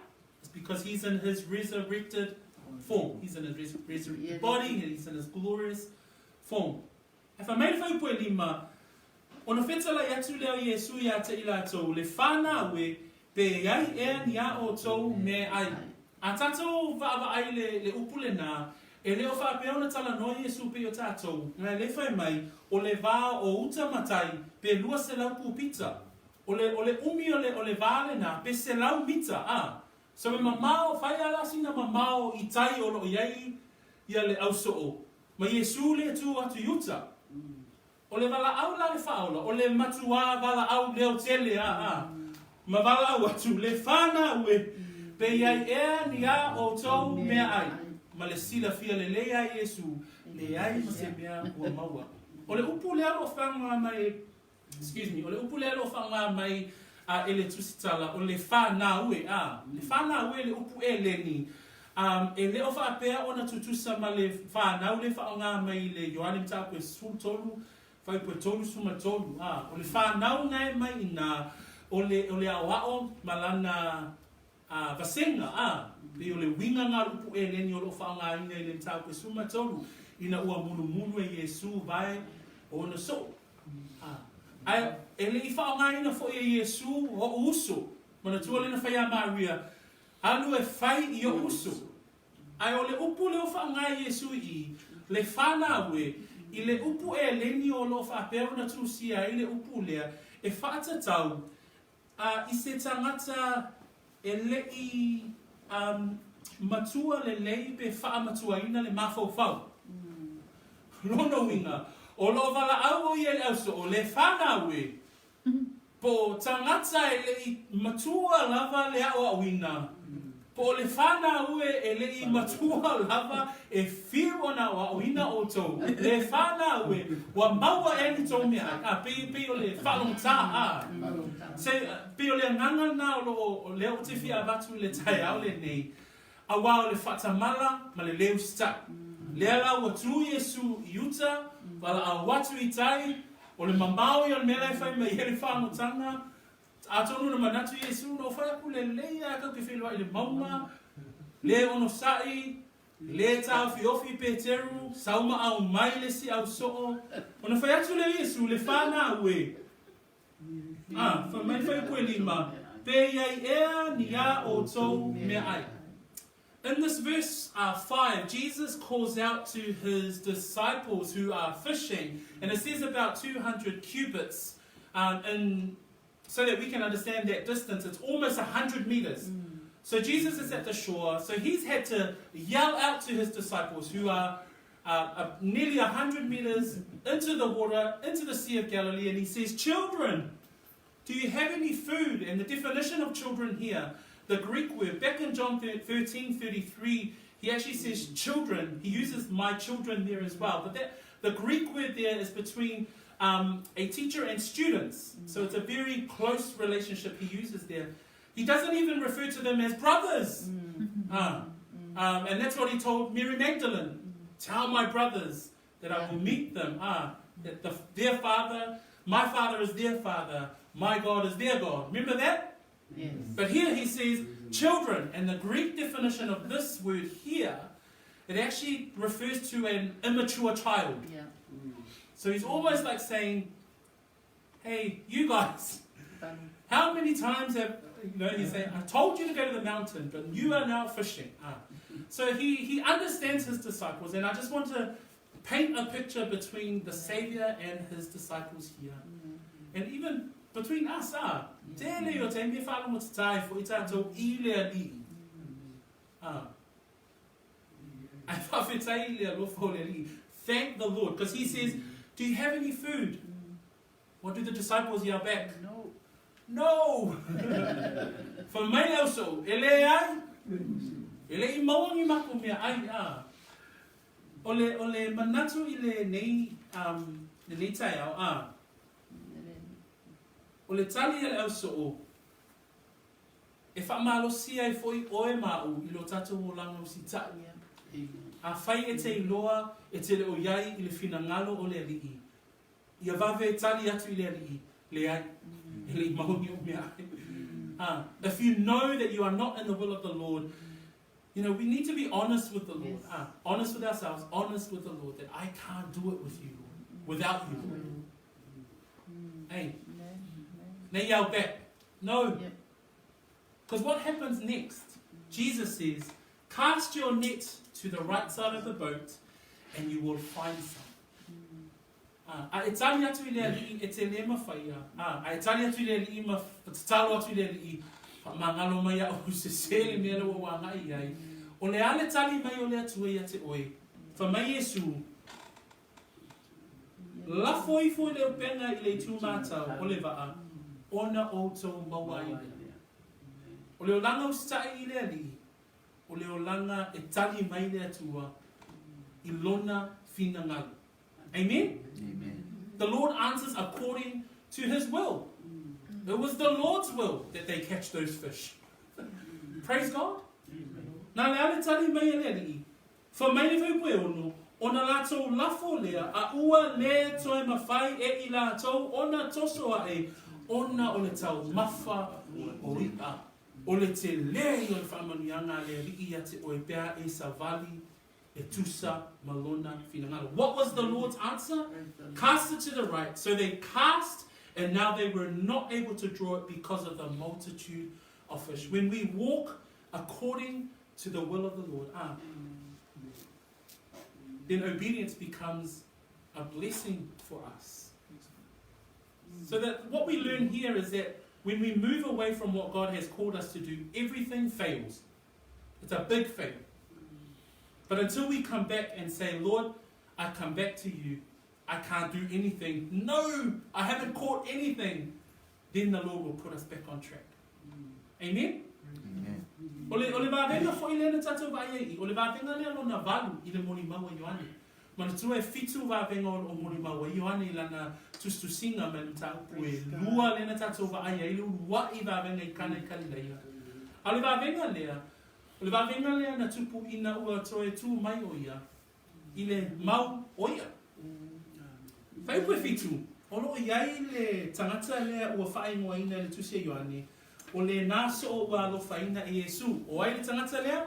It's because he's in his resurrected form. He's in his res- resurrected body, and he's in his glorious form. E fai mai le fuaiupu e lima, Ona fetalai atu lea o Iesu ia te i latou, le whanau e, pe ai ea ni a outou me ai. A tatou vaavaai le, le upu lenā, e le o faapea ona talanoa Iesu pei o tatou, ngai le fai mai, o le vā o uta ma tai, pe 200 kūpita. O le, o le umi o le, o le vā lenā, pe 100 mita, ā. So e mamao, fai a la sina mamao i tai o loo i ai ia le ausoo, ma Iesu le tu atu i uta. O le valaau la le faaola, o le matuā valaau leo tele, ā, ā, ma valaau atu le whanau e, pe i ai ea ni a outou mea ai, ma le silafia lelei a Iesu, leai ma se mea ua maua. O le upu lea o lo o faaaoga mai, excuse me, o le upu lea o lo o faaaoga mai a e le Tusitala, o le whanau e, ā, le whanau e le upu Eleni, ā, e le o faapea ona tutusa ma le whanau le faaaoga mai i le Ioane Mataupu e 13, fuaiupu e 33, ā, o le whanau nae mai inā, o le, o le aoao ma lana, ā, vasega, ā, pei o le uiga ngā upu Eleni o lo o faaaogaina i le Mataupu e 13, ina ua mulumulu e Iesū vae o ona soo. Ā, ae e le i faaaogaina foi e Iesū oʻu uso, manatua lena fai a Maria, Alu e fai i oʻu uso. Ae o le upu lea ua faaaoga e Iesū i i, le whanau e, i le upu Eleni o lo o faapea ona tusia ai le upu lea, e faatatau, A i se tagata e le i, um, matua lelei pe faamatuaina le mafaufau. Lona uiga, o lo o valaau o ia i le ausoo, le fanau e, po o tagata e le i matua lava le aoaoina, po o le fanau e e le i matua lava e fiu ona aoaoina outou, le fanau e, ua maua ea ni tou meaai? A, pei, pei o le faalogotā, a. Se, pei o le agaga lena o lo o, o lea ou te fia avatu i le taeao lenei, Auā o le faatamala ma le lē usitai. Lea la ua tu Iesu i uta, valaau atu i tai, o le mamao ia o le mea la e fai mai ai le faagotaga, atonu na manatu Iesu, na ou fai aku lelei a tatou te feiloai i le mauga, lē onosai, lē taofiofi Peteru, sau ma aumai le isi au soo, ona fai atu lea o Iesu, le fanau e, A, fai mai fai koe lima, pe i ai ea ni a outou meaai. In this verse 5, Jesus calls out to his disciples who are fishing, and it says about 200 cubits, in, so that we can understand that distance, it's almost 100 meters. So Jesus is at the shore, so he's had to yell out to his disciples who are nearly 100 meters into the water, into the Sea of Galilee, and he says, Children, do you have any food? And the definition of children here, the Greek word, back in John 13 33, he actually says children. He uses my children there as well. But that the Greek word there is between a teacher and students. So it's a very close relationship he uses there. He doesn't even refer to them as brothers. And that's what he told Mary Magdalene. Tell my brothers that I will meet them. That their father, my father is their father, my God is their God. Remember that? Yes. But here he says, children. And the Greek definition of this word here, it actually refers to an immature child. Yeah. So he's almost like saying, hey, you guys, how many times have, you know, he's saying, I told you to go to the mountain, but you are now fishing. So he understands his disciples, and I just want to paint a picture between the Savior and his disciples here. And even between us, Tele o te me whalo mo te tai fo i tātou i le alii. Ai whawhetai i le alofa o le alii. Thank the Lord. Because he says, do you have any food? What do the disciples yell back? No. No! Fai mai le ausoo, e leai, e le i maua ni matou meaai, a. O le, o le manatu i lenei, um, lenei taeao, a. O le tali a le ausoo, e faamalosi ai foi oe ma a'u i lo tatou olaga usitai. Afai e te iloa e te le o i ai i le finagalo o le Alii, Ia vave tali atu i le Alii, leai, e le i maua ni ou meaai. If you know that you are not in the will of the Lord, you know, we need to be honest with the Lord. Honest with ourselves, honest with the Lord, that I can't do it with you, Lord, without you, Lord. Hey, nei yell back. No. Because what happens next? Jesus says, cast your net to the right side of the boat and you will find some. Ā, a e tali atu i le Alii e te le mawhai ia, ā, a e tali atu i le Alii ma tatalo atu i le Alii, whaamangalo mai a'u sese le mea lea ua ou agai i ai. O le a le tali mai o le Atua ia te oe? Fai mai Iesu, Lafo ifo i le upenga i le itu matau o le vaa, ona outou maua ai lea. O le olaga usitai i le Alii, o le olaga e tali mai le Atua i Lona finagalo. Amen? Amen. The Lord answers according to his will. It was the Lord's will that they catch those fish. Praise God. Nā le a le tali mai a le Alii, Fai mai le fuaiupu e ono, ona latou lafo lea, a ua le toe mawhai e i latou ona toso aʻe ona o le taumafa o iʻa, o le telē ia o le faamanuiaga a le Alii ia te oe pea e savali e tusa ma lona finagalo. What was the Lord's answer? Cast it to the right. So they cast, and now they were not able to draw it because of the multitude of fish. When we walk according to the will of the Lord, then obedience becomes a blessing for us. So that what we learn here is that when we move away from what God has called us to do, everything fails. It's a big fail. But until we come back and say, Lord, I come back to you. I can't do anything. No, I haven't caught anything. Then the Lord will put us back on track. Amen? Amen. O le, o le vavega fo'i lea na tatou vaai ai i, o le vavega lea lona valu i le molimau a Ioane. Manatua e fitu vavega o lo o molimau ai Ioane i lana tusitusiga ma le mataupu e lua lea na tatou vaai ai, le ulua'i vavega i Kana i Kalilaia. A o le vavega lea, o le vavega lea na tupu ina ua toe tu mai o ia i le mau o ia. Fuaiupu e fitu, o lo o i ai le tagata lea ua faaigoaina e le Tusi a Ioane, o lenā soo ua alofaina e Iesū. O ai le tagata lea?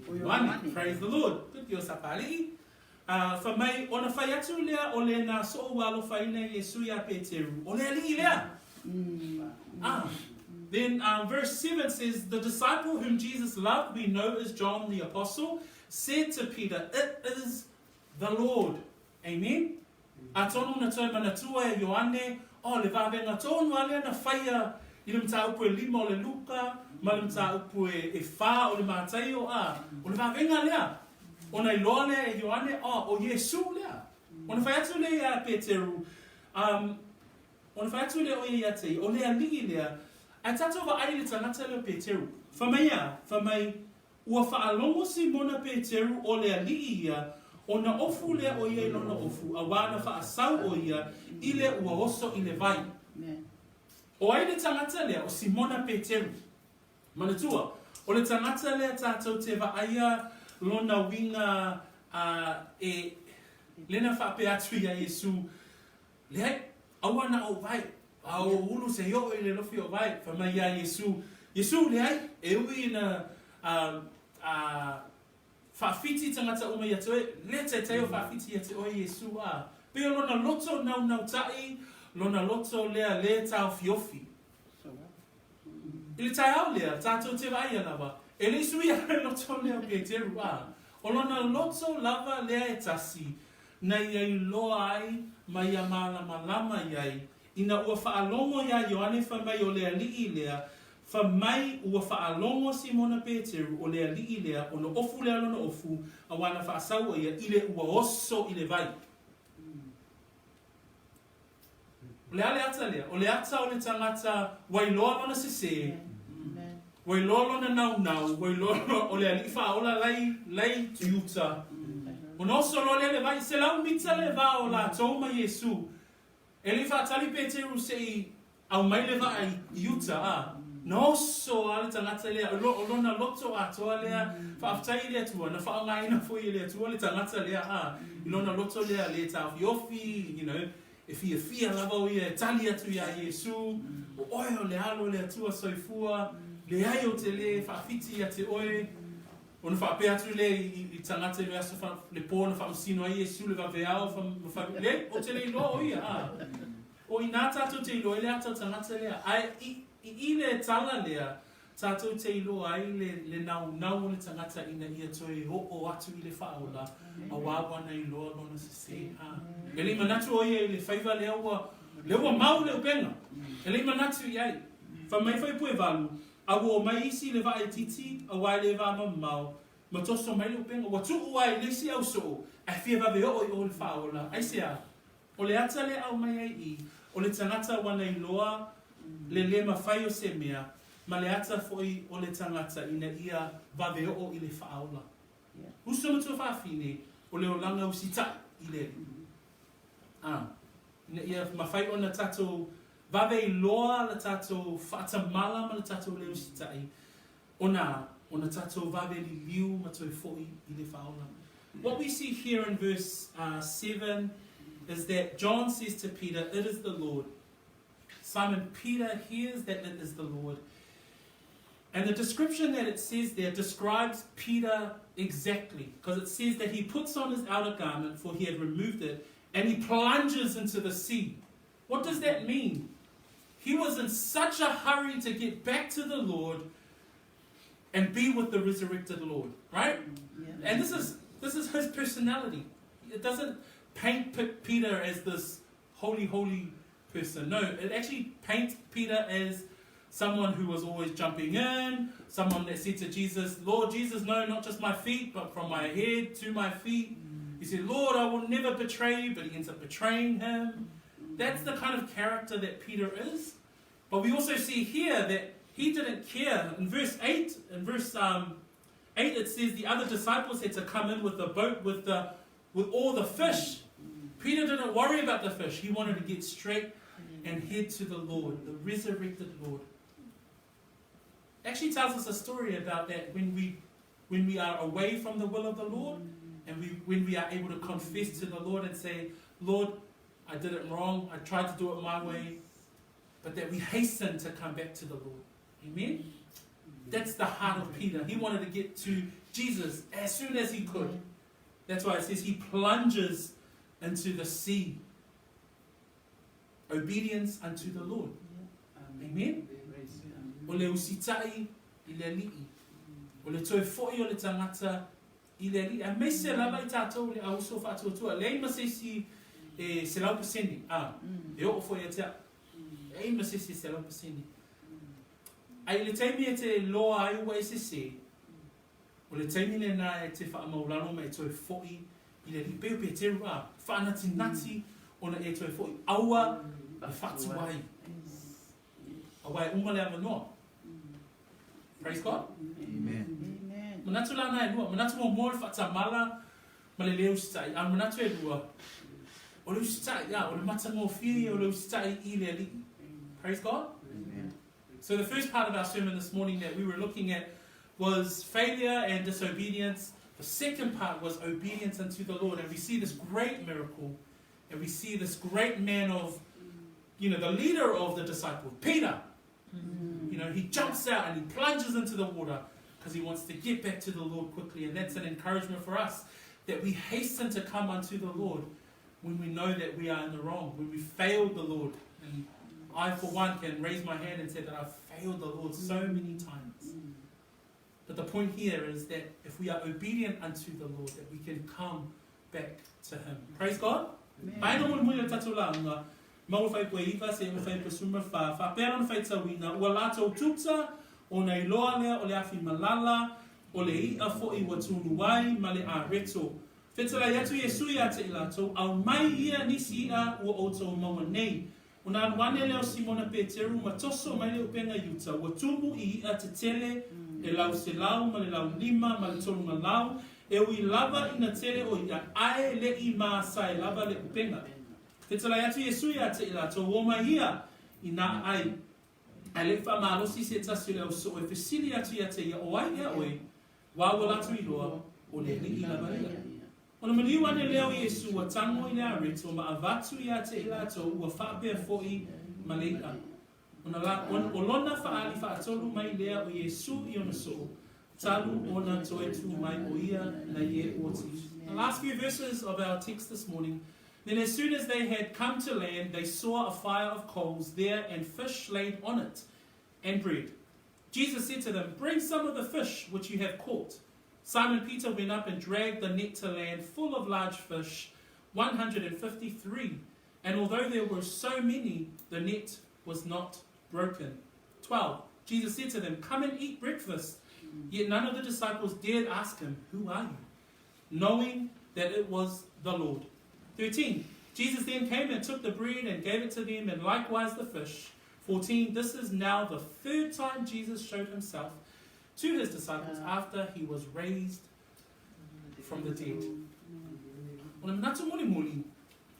Ioane. Praise the Lord. Good Dios Apali'i. A, fai mai, ona fai atu lea o lenā soo ua alofaina e Iesū iā Peteru, o le Alii lea. Ah. Then verse 7 says, The disciple whom Jesus loved, we know is John the Apostle, said to Peter, It is the Lord. Amen? Atonu na toe manatua e Ioane, oh, le vavega tonu a lea na faia i le mataupu e lima o le Luka ma le mataupu e, e whā o le Mataio, a, o le vavega lea. Ona iloa lea e Ioane, oh, o Iesu lea. Ona fai atu lea iā Peteru, um, ona fai atu lea o ia ia te ia, o le Alii lea, ae tatou vaai i le tagata lea o Peteru. Fai mai a, fai mai, Ua faalogo Simona Peteru o le Alii ia, ona ofu lea o ia i lona ofu, auā na faasau o ia i le ua oso i le vai. O ai le tagata lea? O Simona Peteru. Manatua, o le tagata lea tatou te vaaia lona uiga a e lena faapea atu iā Iesu, Leai, aua na ou vai, a o ulu se i oo i le lofi o vai, fai mai iā Iesu, Iesu, leai, e ui ina a, a, faawhiti tagata uma ia te oe, le taitai o faawhiti ia te oe Iesu, a, pei o lona loto naunauta'i, lona loto lea le taofiofi. I le taeao lea, tatou te vaaia lava, e le i suia le loto lea o Peteru, a, o lona loto lava lea e tasi, na ia iloa ai ma ia malamalama i ai, ina ua faalogo iā Ioane fai mai o le Alii lea, fai mai ua faalogo Simona Peteru o le Alii lea, ona ofu lea lona ofu, auā na faasau o ia i le ua oso i le vai. O le a le ata lea? O le ata o le tagata ua iloa lona sesē, ua iloa lona naunau, ua iloa o le Alii Faaola lai, lai Iuta. Ona oso loa lea le vai, 100 mita le va o latou ma Iesu. E le i faatali Peteru se i aumai le vaa i uta, a, na oso lava le tagata lea, o lona loto atoa lea, faafetai i le Atua, na faaaogaina foi e le Atua le tagata lea, a, i lona loto lea le taofiofi, you know, e fiafia lava o ia e tali atu iā Iesu, o oe o le Alo o le Atua soifua, leai ou te le faafiti ia te oe. Ona faapea atu lea i tagata i le aso le pō na faamasino ai Iesu le vaveao ma fai, leai, ou te le iloa o ia, a. O inā tātou te iloa ai le ata o tagata lea, ae i, i, i le tala lea, tātou te iloa ai le, le naunau o le tagata ina ia toe oo atu i le faaola, auā ua na iloa lona sesē. A, e le i manatu o ia i le faiva lea ua, lea ua mau le upega, e le i manatu i ai. Fai mai fuaiupu e valu, A ua omai isi i le vaa itiiti, auā e le va mamao, ma toso mai le upega. Ua tuu ai le isi au soo, ae fia vave oo i o i le faaola. Aisea? O le ata lea aumai ai i, o le tagata ua na iloa le le mafai o se mea, ma le ata foi o le tagata ina ia vave oo i le faaola. Uso ma tuafafine, o le olaga usita'i i le Alii. A, ina ia mafai ona tatou vave iloa le tatou faatamala ma le tatou le usita'i, ona, ona tatou vave liliu ma toe fo'i i le faaola. What we see here in verse 7 is that John says to Peter, It is the Lord. Simon Peter hears that it is the Lord. And the description that it says there describes Peter exactly, because it says that he puts on his outer garment, for he had removed it, and he plunges into the sea. What does that mean? He was in such a hurry to get back to the Lord and be with the resurrected Lord, right? Yeah. And this is this is his personality. It doesn't paint Peter as this holy, holy person. No, it actually paints Peter as Someone who was always jumping in, someone that said to Jesus, Lord Jesus, no, not just my feet, but from my head to my feet. He said, Lord, I will never betray you, but he ends up betraying him. That's the kind of character that Peter is. But we also see here that he didn't care. In verse 8, in verse 8 it says the other disciples had to come in with the boat with the with all the fish. Peter didn't worry about the fish. He wanted to get straight and head to the Lord, the resurrected Lord. Actually tells us a story about that when we when we are away from the will of the Lord and we when we are able to confess to the Lord and say, Lord, I did it wrong. I tried to do it my way. But that we hasten to come back to the Lord. Amen? That's the heart of Peter. He wanted to get to Jesus as soon as he could. That's why it says he plunges into the sea. Obedience unto the Lord. Amen? O le usitai i le alii. O le toe fo'i o le tagata i le alii. Aemaise lava i tatou le auso faatuatua. Leai ma se isi e 100%. A, e oo foi ia te au. Leai ma se isi e 100%. Ae i le taimi e te iloa ai ua e sese, o le taimi lena e te faamaulalo ma e toe fo'i i le alii. Pei o Peteru, a, faanatinati ona e toe fo'i. Aua le fatuai. Aua e uma le avanoa. Praise God. Amen. Manatu la na e lua. Manatu muamua o le faatamala ma le le usitai. A o le manatu e lua, o le usitai, a, o le matagofie ia o le usitai i le Alii. Praise God. Amen. So the first part of our sermon this morning that we were looking at was failure and disobedience. The second part was obedience unto the Lord. And we see this great miracle. And we see this great man of, you know, the leader of the disciples, Peter. You know, he jumps out and he plunges into the water because he wants to get back to the Lord quickly. And that's an encouragement for us that we hasten to come unto the Lord when we know that we are in the wrong, when we failed the Lord. And I, for one, can raise my hand and say that I've failed the Lord so many times. But the point here is that if we are obedient unto the Lord, that we can come back to Him. Praise God. Vaega mulimuli o le tatou lauga, Mau le faipua iva, seia ma faipua sefulu ma fa, faapea lona faitauina, ua latou tuta, ona iloa lea o le afi malala, o le i'a fo'i ua tunu ai ma le areto. Fetalai atu Iesu ia te i latou, Aumai ia nisi i'a ua outou maua nei. Ona alu ane lea o Simona Peteru ma toso mai le upenga i uta, ua tumu i i'a tetele e lau selau ma le lau lima ma le tolu malau, e ui lava ina tele o i'a, ae le'i masae lava le upenga. Fetalai atu Iesu ia te i latou, Ō mai ia i nā aai. Ae leʻi faamalosi se tasi o le au soo e fesili atu ia te ia, O ai ea oe? Wā ua latou iloa, o le Alii lava ia. Ona maliu ane lea o Iesu ua tago i le areto ma avatu ia te i latou ua faapea foʻi ma le iʻa. Ona la, o lona faaali faatolu mai lea o Iesu i ona soo, talu ona toe tu mai o ia na ie oti. The last few verses of our text this morning, Then as soon as they had come to land, they saw a fire of coals there and fish laid on it, and bread. Jesus said to them, Bring some of the fish which you have caught. Simon Peter went up and dragged the net to land full of large fish, 153. And although there were so many, the net was not broken. 12. Jesus said to them, Come and eat breakfast. Yet none of the disciples dared ask him, Who are you? Knowing that it was the Lord. 13. Jesus then came and took the bread and gave it to them, and likewise the fish. 14. This is now the third time Jesus showed himself to his disciples after he was raised from the dead. O le manatu mulimuli,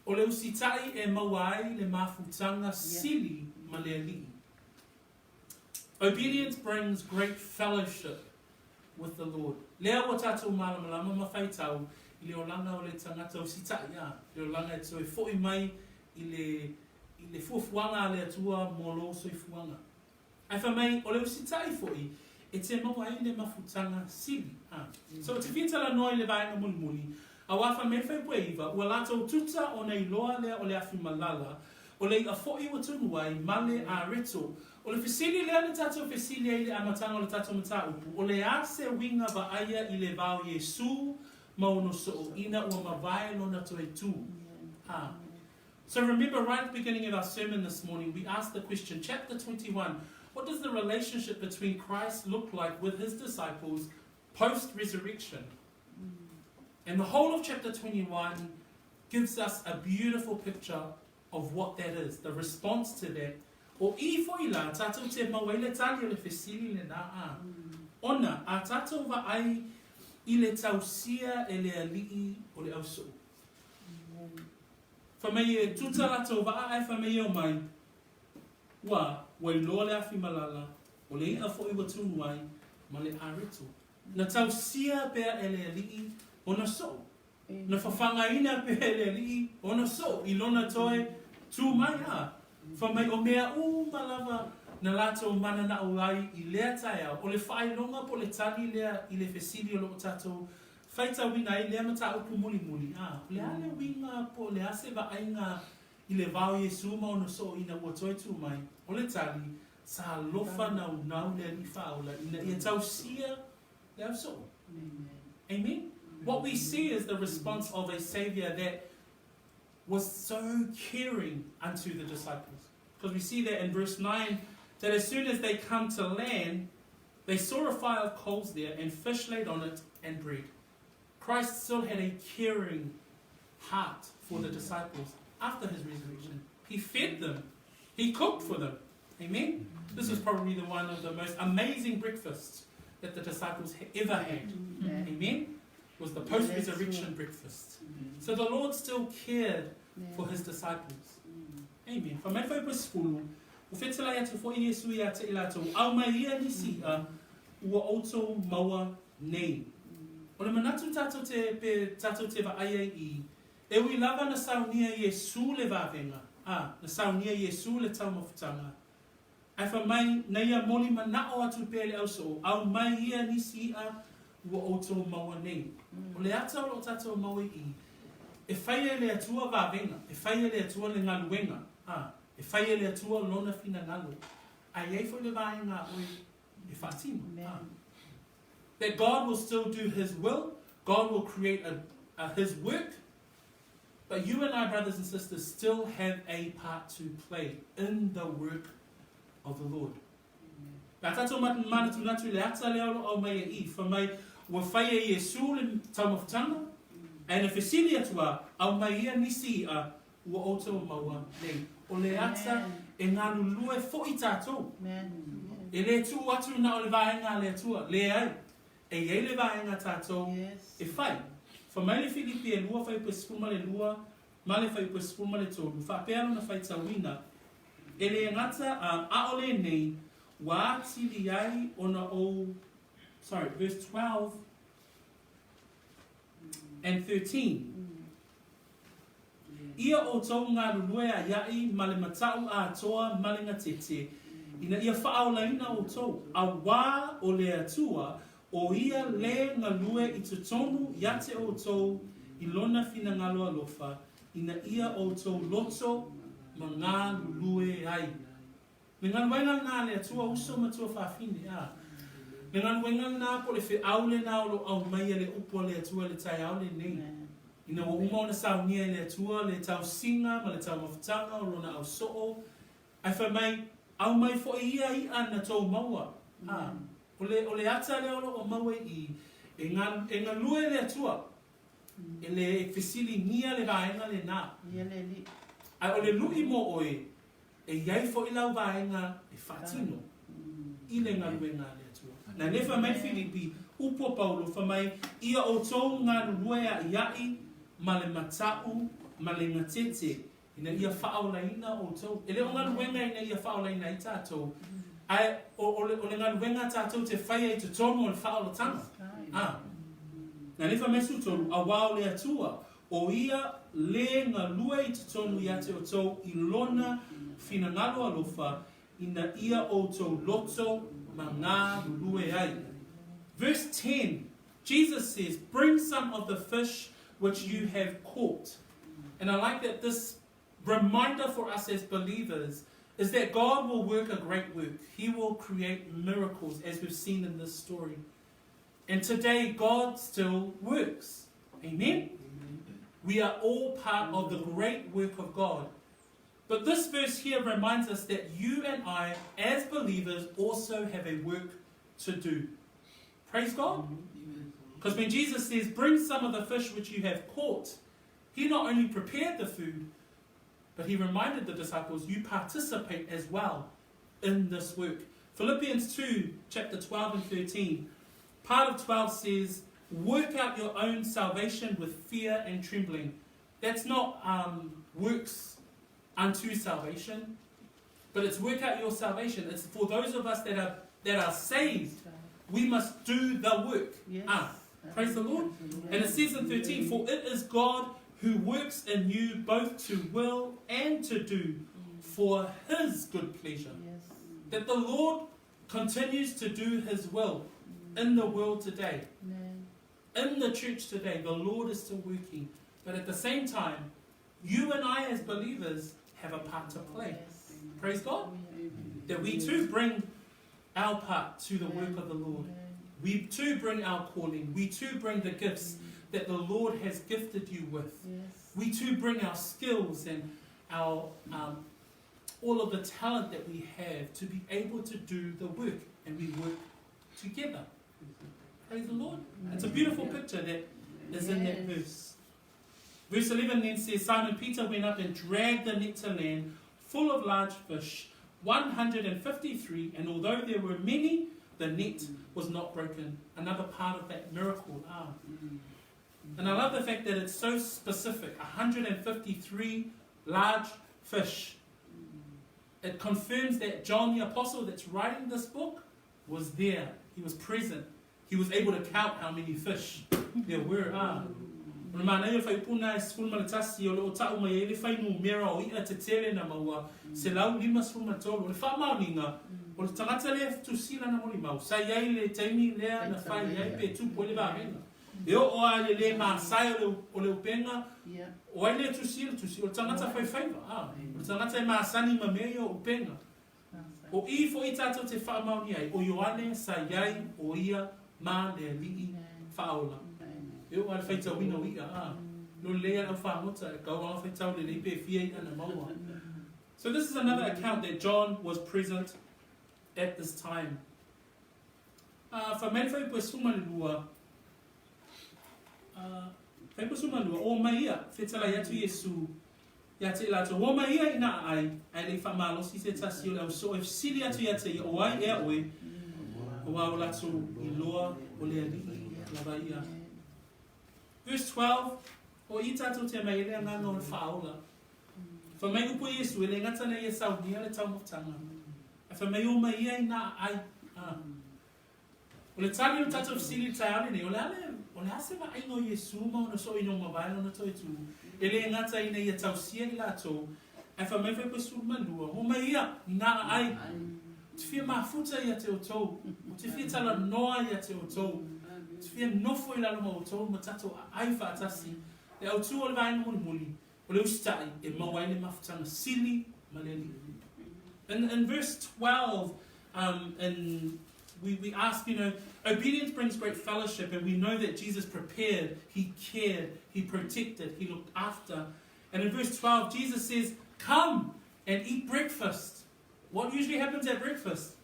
o le usitai e maua ai le mafutaga sili ma le alii. Obedience brings great fellowship with the Lord. Lea ua tatou malamalama ma faitau i le olaga o le tagata usitai, a, le olaga e toe fo'i mai i le, i le fuafuaga a le Atua mo lou soifuaga. Ae fai mai, o le usitai fo'i e te maua ai le mafutaga sili, a. So, e te fia talanoa i le vaega mulimuli, auā fai mai le faipua iva, ua latou tuta ona iloa lea o le afi malala, O le i'a fo'i ua tunu ai, ma le areto. O le fesili lea na tatou fesili ai i le amataga o le tatou mataupu, o le a se uiga vaaia i le va o Iesū ma ona soo ina ua mavae lona toe tū? A. So remember right at the beginning of our sermon this morning, we asked the question, chapter 21, What does the relationship between Christ look like with his disciples post-resurrection? And the whole of chapter 21 gives us a beautiful picture of what that is, the response to that. O i foʻi la tatou te mau ai le tali o le fesili lenā a, ona a tatou vaai i le tausia e le Alii o le ausoo. Fai mai e tuta latou vaa ae fai mai e omai, ua, ua iloa le afi malala, o le iʻa foʻi ua tunu ai, ma le areto. Na tausia pea e le Alii ona soo. Na fafagaina pea e le Alii ona soo i lona toe tu mai a fai mai o mea uma lava na latou mananao ai i lea taeao, o le faailoga po o le tali lea i le fesili o lo o tatou faitauina ai lea mataupu mulimuli, a o le a le uiga po o le a se vaaiga i le va o Iesū ma ona soo ina ua toe tu mai? O le tali, sa alofa naunau le Alii Faaola ina ia tausia le ausoo. Amen. What we see is the response of a Savior that was so caring unto the disciples. Because we see that in verse 9, that as soon as they come to land, they saw a fire of coals there and fish laid on it and bread. Christ still had a caring heart for the disciples after his resurrection. He fed them. He cooked for them. Amen? This was probably the one of the most amazing breakfasts that the disciples ever had. Amen? Was the post-resurrection breakfast. So the Lord still cared for his disciples. Amen. Fai mai fuaiupu 10, Ua fetalai atu foʻi Iesu iā te i latou, Aumai ia nisi iʻa ua outou maua nei. O le manatu tatou te pe tatou te vaai ai i, e ui lava na saunia Iesu le vavega, a, na saunia Iesu le taumafataga, ae fai mai na ia moli manao atu pea i le ausoo, Aumai ia nisi iʻa ua outou maua nei. O le ata o loo tatou maua i i, e fai e le Atua vavega, e fai e le Atua le galuega, a, e fai e le Atua lona finagalo, ae i ai foi le vaega a oe e faatino, a. That God will still do His will, God will create a, a, His work, but you and I, brothers and sisters, still have a part to play in the work of the Lord. Pe a tatou manatunatu i le ata lea o lo o aumai e i, fai mai, ua fai e Iesū le taumafataga, ae na fesili atu a, aumai ia nisi iʻa ua outou maua nei. O le ata e galulue foʻi tatou. E le tuu atu na o le vaega a le Atua, leai, e i ai le vaega tatou e fai. Fai mai le Filipi e lua fuaiupu e 12 ma le fuaiupu e 13, faapea lona faitauina, E le gata a ʻaʻole nei ua atili ai ona ou, sorry, verse 12 and 13. Ia ʻoutou galulue aiaʻi ma le mataʻu atoa ma le gatete, ina ia faaolaina ʻoutou, auā o le Atua, ʻo ia le galue i totonu iā te ʻoutou i lona finagalo alofa, ina ia ʻoutou loto ma galulue ai. Le galuega lenā a le Atua uso ma tuafafine, a. Le galuega lenā po o le feau lenā o lo o aumaia le upu a le Atua i le taeao lenei. Ina ua uma ona saunia e le Atua le tausiga ma le taumafataga o lona ausoo, ae fai mai, Aumai foʻi ia iʻa na tou maua. A. O le, o le ata lea o lo o maua i i, e e galue le Atua. E le fesiligia le vaega lenā. Ae o le luʻi mo ʻoe, e i ai foʻi lau vaega e faatino i le galuega a le Atua. Na nefa mai Filipi, upu a Paulo, fai mai, Ia ʻoutou galulue aʻiaʻi ma le mataʻu ma le gatete, ina ia faaolaina ʻoutou. E le o galuega ina ia faaolaina ai tatou, ae o, o, le, o le galuega tatou te faia i totonu o le faaolataga. A. Na lefa mai 13, auā o le Atua, ʻo ia le galue i totonu iā te ʻoutou i lona finagalo alofa, ina ia ʻoutou loto ma galulue ai. Verse 10, Jesus says, Bring some of the fish which you have caught. And I like that this reminder for us as believers is that God will work a great work. He will create miracles, as we've seen in this story. And today, God still works. Amen? We are all part of the great work of God. But this verse here reminds us that you and I, as believers, also have a work to do. Praise God. Because when Jesus says, Bring some of the fish which you have caught, he not only prepared the food, but he reminded the disciples, You participate as well in this work. Philippians 2, chapter 12 and 13. Part of 12 says, Work out your own salvation with fear and trembling. That's not um, works unto salvation, but it's work out your salvation. It's for those of us that are, that are saved, we must do the work. Yes. Ah, praise the Lord. And it says in 13, For it is God who works in you both to will and to do for his good pleasure. Yes. That the Lord continues to do his will in the world today, Amen. in the church today. The Lord is still working. But at the same time, you and I as believers have a part to play. Yes. Praise God. Yeah. That we too bring our part to the work of the Lord. Amen. We too bring our calling. We too bring the gifts that the Lord has gifted you with. Yes. We too bring our skills and our um, all of the talent that we have to be able to do the work, and we work together. Praise the Lord. It's a beautiful picture that is in that Yes. verse. Verse 11 then says Simon Peter went up and dragged the net to land full of large fish, 153, and although there were many, the net was not broken. Another part of that miracle. Ah. And I love the fact that it's so specific 153 large fish. It confirms that John the Apostle that's writing this book was there. He was present. He was able to count how many fish there were. Ah. O le manaia o le faipuna e 11 o le o tau mai ai le whai numera o ia te tele na maua se lau 53 o le whaamaoninga o le tagata lea tusila na moli mau sa iai le taimi lea na fai ai pe tupu ai le vavega e oo a le le masai o le, o le upenga Yeah. o ai le tusi le tusi o le tagata whaiwhaiva ah. O le tagata e masani ma mea ia o upenga o i fo i tātou te whaamaoni ai o Ioane sa iai o ia ma le alii whaola e o a le whaitauina o ia ah. No lea au whaangota e kau a whaitau le lei pe fia i ana maua. So this is another account that John was present at this time. Uh, fa mai fai pue suma le lua. Uh, fai pue suma lua. O mai ia, whetala i atu Iesu. Ia te lato, o mai ia ina ai, ai lei whamalosi se tasi o le au so e sili atu ia te ia, o ai ea oe, o au lato i loa o le alii lava ia. Verse 12, o i tātou te mai ele anganga o le whaola. Fa mai upo Iesu, ele ngata nei e saunia le taumafataga. A fa mai o mai ia ina ai. Ah. O le tali o tātou fesili i le taeao lenei, o le a le, o le a se vaaiga o Iesu ma ona soʻoina o mavae lona toe tū, e lē gata ina ia tausia i latou, ae fai mai fai 12, o mai ia, ina aai, ou te fia mafuta ia te outou, ou te fia talanoa ia te outou, ou te fia nofo i lalo ma outou ma tatou aai faatasi. Le autū o le vaega mulimuli, o le usitai e maua ai le mafutaga sili ma le Alii. In, in verse 12, um, in, we, we ask, you know, obedience brings great fellowship, and we know that Jesus prepared, he cared, he protected, he looked after. And in verse 12, Jesus says, Come and eat breakfast. What usually happens at breakfast?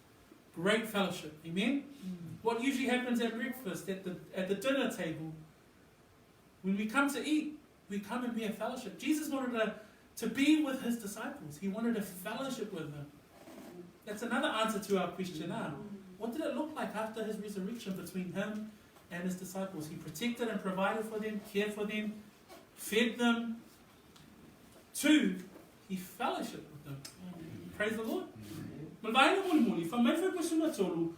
Great fellowship. Amen? What usually happens at breakfast, at the, at the dinner table? When we come to eat, we come and be a fellowship. Jesus wanted to, to be with his disciples. He wanted a fellowship with them. That's another answer to our question. Ah, what did it look like after his resurrection between him and his disciples? He protected and provided for them, cared for them, fed them. Two, he fellowshiped with them. Praise the Lord. Ma le vaega mulimuli, fa mai fai pasuna tolu,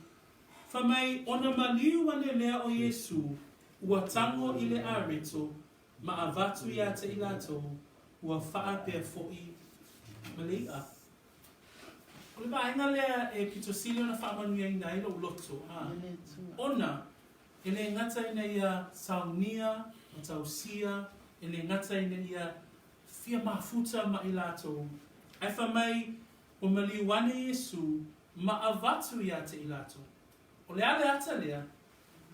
fa mai ona maliu ane lea o Iesu, ua tango i le areto, ma avatu ia te i latou, ua whaapea fo'i ma le i'a. O le vaega lea e pito sili ona faamanuiaina ai lou loto, ā, ona e le gata ina ia saunia ma tausia, e le gata ina ia fia mafuta ma i latou, ae fai mai ua maliu ane Iesu ma avatu ia te i latou. O le a le ata lea?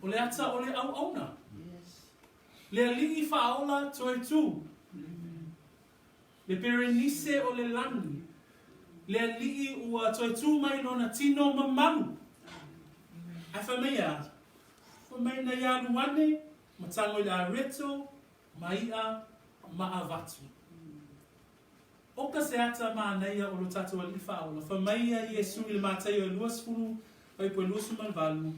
O le ata o le auauna. Le alii faaola toe tū. Le Perenise o le lagi, le Alii ua toe tū mai lona tino mamalu. Ae fai mai e a? Fai mai na ia alu ane, ma tago i le areto, ma i'a, ma avatu. Oka se ata manaia o lo tatou Alii Faaola, fai mai ia Iesu i le Mataio e 20, fuaiupu e 28,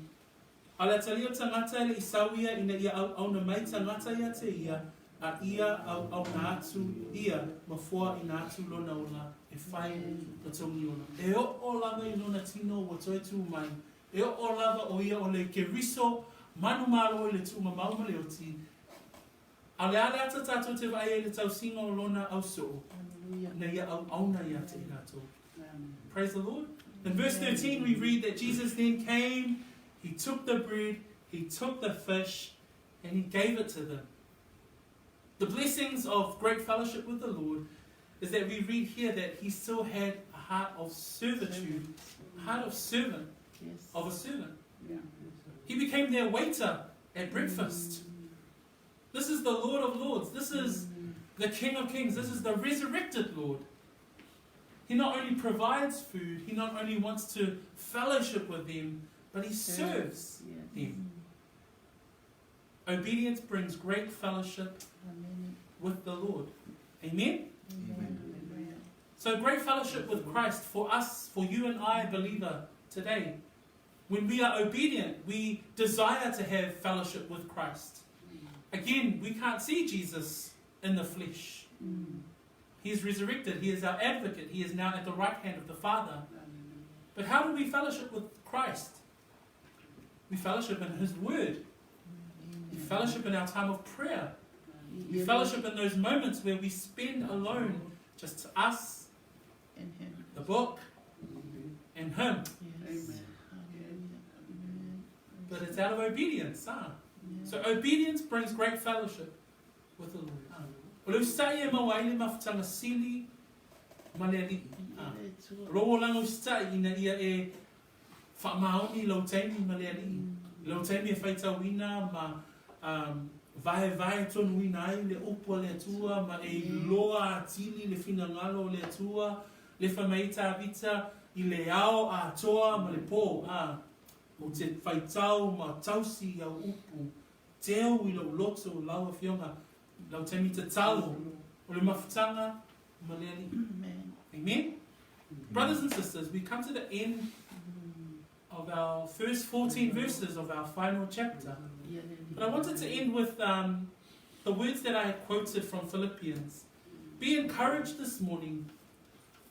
A o le atalii o le tagata e le i sau ia ina ia auauna mai tagata ia te ia, a ia auauna atu ia ma foaina atu lona ola e fai totogi ola. E oo lava i lona tino ua toe tū mai, e oo lava o ia o le Keriso manumalo i le tuumamau ma le oti, A o le a le ata tatou te vaai ai i le tausiga o lona ausoo, ina ia auauna ia te i latou. Praise the Lord. In verse 13 we read that Jesus then came, he took the bread, he took the fish, and he gave it to them. The blessings of great fellowship with the Lord is that we read here that he still had a heart of servitude, heart of servant, yes. of a servant. Yeah. He became their waiter at breakfast. This is the Lord of Lords. This is the King of Kings. This is the resurrected Lord. He not only provides food, he not only wants to fellowship with them, but he serves them. Obedience brings great fellowship Amen. with the Lord. Amen? Amen. So, great fellowship with Christ for us, for you and I, believer, today. When we are obedient, we desire to have fellowship with Christ. Again, we can't see Jesus in the flesh. Mm. He is resurrected. He is our advocate. He is now at the right hand of the Father. But how do we fellowship with Christ? We fellowship in His Word. We fellowship in our time of prayer. We fellowship in those moments where we spend alone, just us, and him. the book, and Him. Yes. But it's out of obedience, huh? So obedience brings great fellowship with the Lord. O le usitai e maua ai le mafutaga sili ma le Alii. O lou olaga usitai ina ia e faamaoni i lou taimi ma le Alii, i lou taimi e faitauina ma vaevae tonuina ai le upu a le Atua ma e iloa atili le finagalo o le Atua, le fai mai ai Tavita i le ao atoa ma le po, ā, ou te faitau ma tausi i au upu, teu i lou loto, lau Afioga, lau taimi tatalo, o le mafutaga ma le Alii. Amen. Brothers and sisters, we come to the end of our first 14 verses of our final chapter. But I wanted to end with um, the words that I had quoted from Philippians. Be encouraged this morning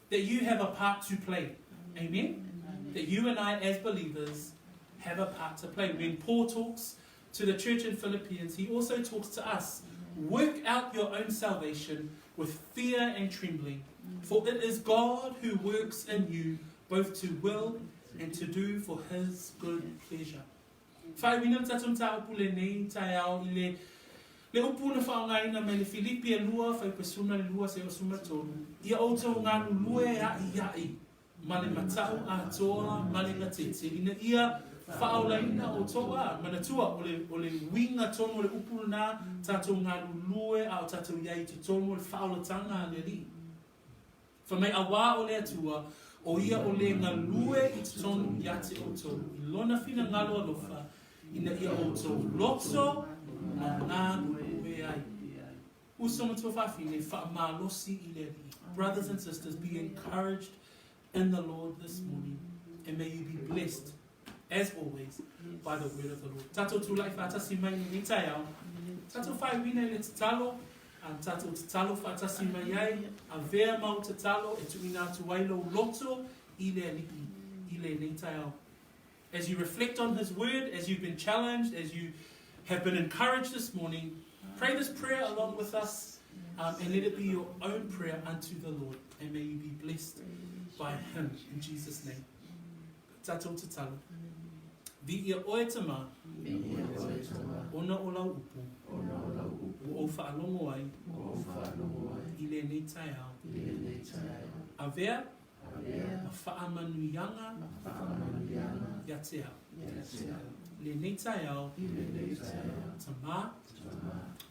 that you have a part to play. Amen? That you and I, as believers, have a part to play. When Paul talks to the church in Philippians, he also talks to us. Work out your own salvation with fear and trembling, for it is God who works in you both to will and to do for his good pleasure. Faaiuina le tatou mataupu lenei taeao i le le upu na faaaogaina mai le Filipi e lua, fuaiupu e 12 seia 13, Ia outou galulue a'ia'i ma le mata'u atoa ma le gatete, ina ia faaolaina outou a manatua o le o le uiga tonu o le upu lena, tatou galulue a o tatou i ai i totonu o le faaolataga a le Alii. Fai mai auā o le Atua, o ia o le galue i totonu ia te outou i lona finagalo alofa, ina ia outou loto ma galulue ai. Uso ma tuafafine, faamalosi i le Alii. Brothers and sisters, be encouraged in the Lord this morning, and may you be blessed as always by the word of the Lord. Tatou tulai faatasi mai i lenei taeao, tatou faaiuina i le tatalo, a tatou tatalo faatasi mai ai, avea mau tatalo e tuuina atu ai lou loto i le Alii i lenei taeao. As you reflect on His word, as you've been challenged, as you have been encouraged this morning, pray this prayer along with us um, and let it be your own prayer unto the Lord. And may you be blessed by Him in Jesus' name. Tatou tatalo. Viia oe Tama, ona o lau upu, ua ou faalogo ai i lenei taeao. Avea ma faamanuiaga ia te au. Lenei taeao, Tama,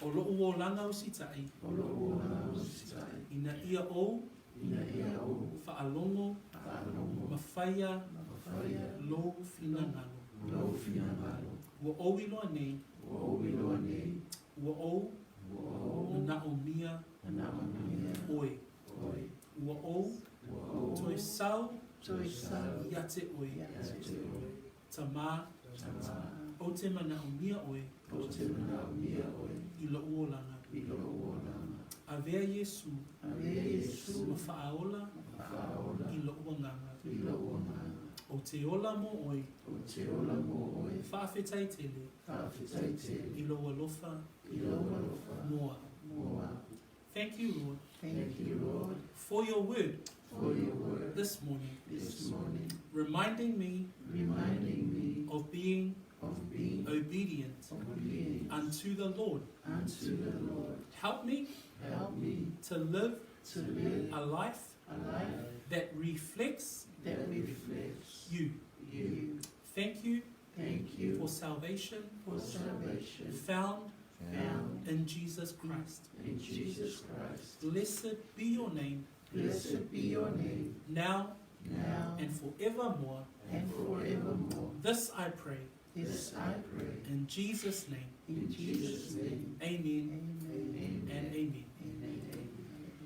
O lo'u olaga usita'i. O lo'u olaga usita'i. Ina ia ou. Ina ia ou. Fa'alogo. Fa'alogo. Ma faia. Ma faia. Lou finagalo. Lou finagalo. Ua ou iloa nei. Ua ou iloa nei. Ua ou. Ua ou. Mana'omia. Mana'omia. Oe. Oe. Ua ou. Ua ou. Toe sau. Toe sau. Ia te Oe. Ia te Oe. Tamā. Tamā. Ou te mana'omia Oe. Ou te mana'omia Oe. I lo'u olaga. I lo'u olaga. Avea Iesu. Avea Iesu. Ma Fa'aola. Ma Fa'aola. I lo'u agaga. I lo'u agaga. Ou te ola mo Oe. Ou te ola mo Oe. Fa'afetai tele. Fa'afetai tele. I lou alofa. I lou alofa. Mo a'u. Mo a'u. Thank you, Lord. Thank you, Lord. For your word. For your word. This morning. This morning. Reminding me. Reminding me. Of being. Of being. Obedient. Obedient. Unto the Lord. Unto the Lord. Help me. Help me. To live. To live. A life. A life. That reflects. That reflects. You. You. Thank you. Thank you. For salvation. For salvation. Found. Found. In Jesus Christ. In Jesus Christ. Blessed be your name. Blessed be your name. Now. Now. And forevermore. And forevermore. This I pray. This I pray. In Jesus' name. In Jesus' name. Amen. Amen. And amen. Amen.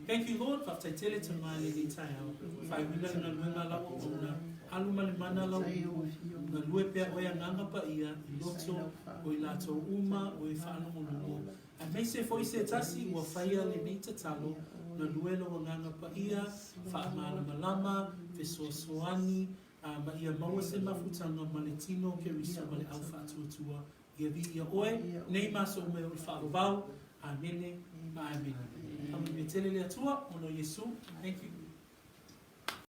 Thank you, Lord. Faafetai tele Tamā i lenei taeao. Faaiuina le galuega a lau auauna. Alu ma le mana lau galue pea oe Agaga Paia i loto o i latou uma o e faalogologo. Aemaise foi se tasi ua faia lenei tatalo, galue lou Agaga Paia, faamalamalama, fesoasoani, a ma ia maua se mafutaga ma le tino o Keriso ma le au faatuatua. Ia viia oe, nei ma aso uma e oo i le faavavau. Amene ma amene. Faamanuia tele le Atua ona o Iesu. Thank you.